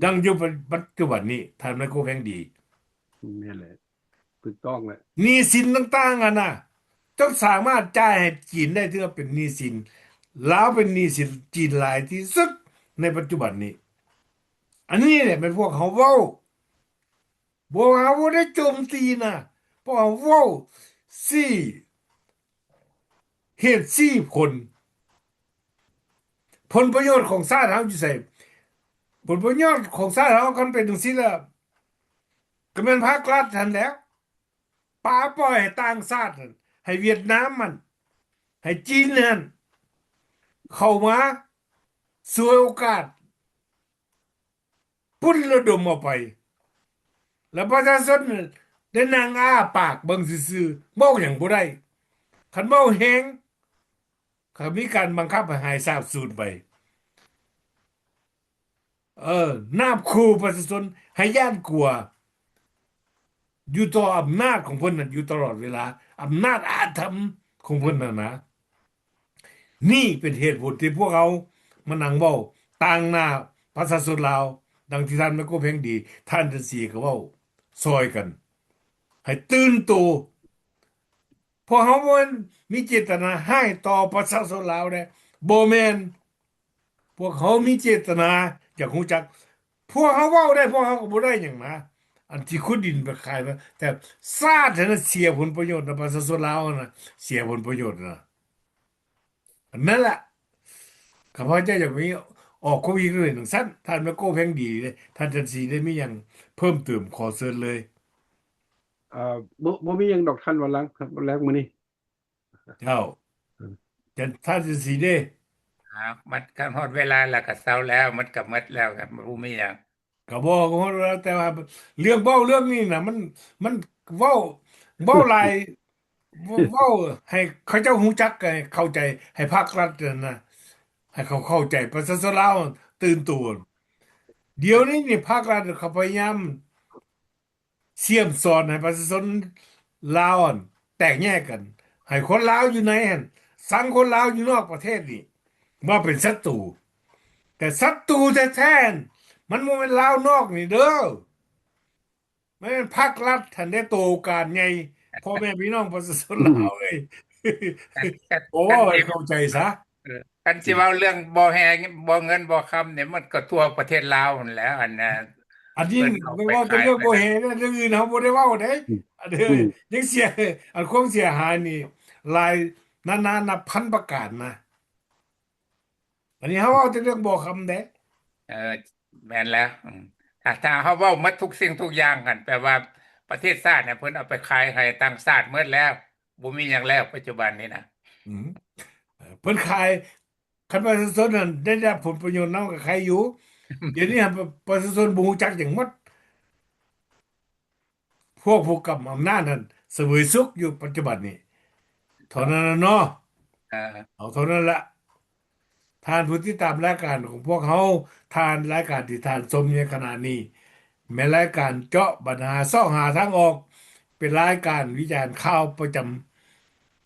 ດັ່ງຢູ່ປັດຈຸບັນນີ້ ທ່ານໄມໂກແພງດີ. ແມ່ນແຫຼະ ຖືກຕ້ອງແຫຼະ ໜີ້ສິນຕ່າງໆຫັ້ນນະ ຈົນສາມາດຈ່າຍໃຫ້ຈີນໄດ້ ຖືວ່າເປັນໜີ້ສິນ ລາວເປັນໜີ້ສິນຈີນຫຼາຍທີ່ສຸດໃນປັດຈຸບັນນີ້. ອັນນີ້ແຫຼະແມ່ນພວກເຮົາເວົ້າ ບໍ່ ເຮົາບໍ່ໄດ້ໂຈມຕີນະ ພວກເຮົາເວົ້າຊີ້ເຫດຊີ້ຜົນ ຜົນປະໂຫຍດຂອງຊາດເຮົາຢູ່ໃສ? ຜົນປະໂຫຍດຂອງຊາດເຮົາຄັນເປັນຈັ່ງຊີ້ລະ ກໍແມ່ນພາກລັດຫັ້ນແຫຼະ ປາປ່ອຍໃຫ້ຕ່າງຊາດຫັ້ນ ໃຫ້ຫວຽດນາມຫັ້ນ ໃຫ້ຈີນຫັ້ນ ເຂົ້າມາສວຍໂອກາດ ປຸ້ນລະດົມເອົາໄປ ແລ້ວປະຊາຊົນໄດ້ນັ່ງອ້າປາກເບິ່ງຊື່ໆ ເວົ້າຫຍັງບໍ່ໄດ້ ຄັນເວົ້າແຮງ ກໍມີການບັງຄັບໃຫ້ຫາຍສາບສູນໄປ. ເອີ ນາບຂູ່ປະຊາຊົນໃຫ້ຢ້ານກົວ ຢູ່ຕໍ່ອຳນາດຂອງເພິ່ນນັ້ນຢູ່ຕະຫຼອດເວລາ ອຳນາດອາດທຳຂອງເພິ່ນນັ້ນນະ. ນີ້ເປັນເຫດຜົນທີ່ພວກເຮົາມານັ່ງເວົ້າຕາງໜ້າປະຊາຊົນລາວ ດັ່ງທີ່ທ່ານໄມໂກແພງດີ ທ່ານຈັນສີກໍເວົ້າຊ່ອຍກັນ ໃຫ້ຕື່ນໂຕ. ພວກເຮົາບໍ່ແມ່ນມີເຈດຕະນາຮ້າຍຕໍ່ປະຊາຊົນລາວເດ້ ບໍ່ແມ່ນ. ພວກເຮົາມີເຈດຕະນາຢາກຮູ້ຈັກ ພວກເຮົາເວົ້າໄດ້ ພວກເຮົາກໍບໍ່ໄດ້ຫຍັງນະ ອັນທີ່ຂຸດດິນໄປຂາຍ ແຕ່ຊາດຫັ້ນນະເສຍຜົນປະໂຫຍດນຳປະຊາຊົນລາວຫັ້ນນະ ເສຍຜົນປະໂຫຍດນະ. ອັນນັ້ນລະ ຂ້າພະເຈົ້າຢາກມີອອກຄວາມຄິດເຫັນຈັ່ງຊັ້ນ. ທ່ານໄມໂກແພງດີເດ້ ທ່ານຈັນສີໄດ້ມີຫຍັງເພີ່ມເຕີມ ຂໍເຊີນເລີຍ. ເອີ ບໍ່ ບໍ່ມີຫຍັງດອກທ່ານວັນຫຼັງ ວັນແລກມື້ນີ້. ເຈົ້າ ອືມ ທ່ານຈັນສີເດ້. ອ້າວ ມັນກໍຮອດເວລາແລ້ວ ກໍເຊົາແລ້ວ ມັນກໍໝົດແລ້ວ ກໍບໍ່ມີຫຍັງ. ກໍບໍ່ ກໍຮອດເວລາ ແຕ່ວ່າເລື່ອງເວົ້າເລື່ອງນີ້ນະ ມັນ ມັນເວົ້າ ເວົ້າຫຼາຍ ເວົ້າໃຫ້ເຂົາເຈົ້າຮູ້ຈັກ ໃຫ້ເຂົ້າໃຈ ໃຫ້ພາກລັດນັ້ນນະ ໃຫ້ເຂົາເຂົ້າໃຈ ປະຊາຊົນລາວຕື່ນໂຕ. ດຽວນີ້ນີ້ພາກລັດເຂົາພະຍາຍາມ ສ່ຽມສອນໃຫ້ປະຊາຊົນລາວຫັ້ນແຕກແຍກກັນ ໃຫ້ຄົນລາວຢູ່ໃນຫັ້ນຊັງຄົນລາວຢູ່ນອກປະເທດນີ້ວ່າເປັນສັດຕູ ແຕ່ສັດຕູແທ້ໆ ມັນບໍ່ແມ່ນລາວນອກນີ້ເດີ ມັນແມ່ນພັກລັດຫັ້ນເດ້ ໂຕການໃຫຍ່ ພໍ່ແມ່ພີ່ນ້ອງປະຊາຊົນລາວເອີຍ ໂອ້ ເຂົ້າໃຈຊະ. ເອີ ຄັນຊິເວົ້າເລື່ອງບໍ່ແຮ່ ບໍ່ເງິນບໍ່ຄຳນີ້ ມັນກໍທົ່ວປະເທດລາວຫັ້ນແຫຼະ ອັນ ອັນນີ້ ເວົ້າແຕ່ເລື່ອງບໍ່ແຮ່ ເລື່ອງອື່ນເຮົາບໍ່ໄດ້ເວົ້າເດ້ ອືມ ອັນນີ້ ອືມ ຍັງເສຍ ອັນຄວາມເສຍຫາຍນີ້ຫຼາຍນານານັບພັນປະການນະ ອັນນີ້ເຮົາເວົ້າແຕ່ເລື່ອງບໍ່ຄຳເດ້. ເອີ ແມ່ນແລ້ວ ອືມ ຖ້າ ຖ້າເຮົາເວົ້າໝົດທຸກສິ່ງທຸກຢ່າງຫັ້ນ ແປວ່າປະເທດຊາດນີ້ເພິ່ນເອົາໄປຂາຍໃຫ້ຕ່າງຊາດໝົດແລ້ວ ບໍ່ມີຫຍັງແລ້ວປັດຈຸບັນນີ້ນະ ອືມ ເອີ ເພິ່ນຂາຍ ຄັນປະຊາຊົນຫັ້ນໄດ້ຮັບຜົນປະໂຫຍດນຳກໍໃຄຢູ່ ດຽວນີ້ປະຊາຊົນບໍ່ຮູ້ຈັກຫຍັງໝົດ ພວກຜູ້ກຳອຳນາດຫັ້ນສະເຫວີຍສຸກຢູ່ປັດຈຸບັນນີ້ ເທົ່ານັ້ນລະເນາະ ເອີ ເອົາເທົ່ານັ້ນລະ. ທ່ານຜູ້ຕິດຕາມລາຍການຂອງພວກເຮົາ ທ່ານ ລາຍການທີ່ທ່ານຊົມໃນຂະນະນີ້ ແມ່ນລາຍການເຈາະບັນຫາຊອກຫາທາງອອກ ເປັນລາຍການວິຈານຂ່າວປະຈຳ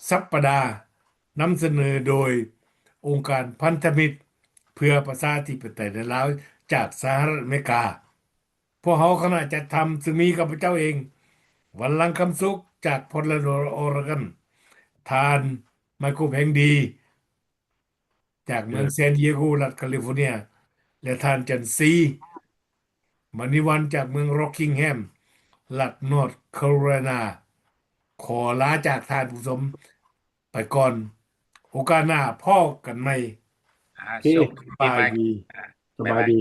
ສັບປະດາ ນຳສະເໜີໂດຍອົງການພັນທະມິດເພື່ອປະຊາທິປະໄຕໃນລາວ ຈາກສະຫະລັດອາເມລິກາ. ພວກເຮົາຄະນະຈັດທຳ ຊຶ່ງມີຂ້າພະເຈົ້າເອງ ວັນລັງ ຄຳສຸກ ຈາກ Portland Oregon, ທ່ານ ໄມໂຄ ແພງດີ ຈາກເມືອງ San Diego ລັດ California ແລະ ທ່ານ ຈັນສີ ມະນີວັນ ຈາກເມືອງ Rockingham ລັດ North Carolina. ຂໍລາຈາກທ່ານຜູ້ຊົມໄປກ່ອນ. ໂອກາດໜ້າພໍ້ກັນໃໝ່. ອ່າ ໂອເຄ ໂຊກດີ ສະບາຍດີ ອ່າ ສະບາຍດີ.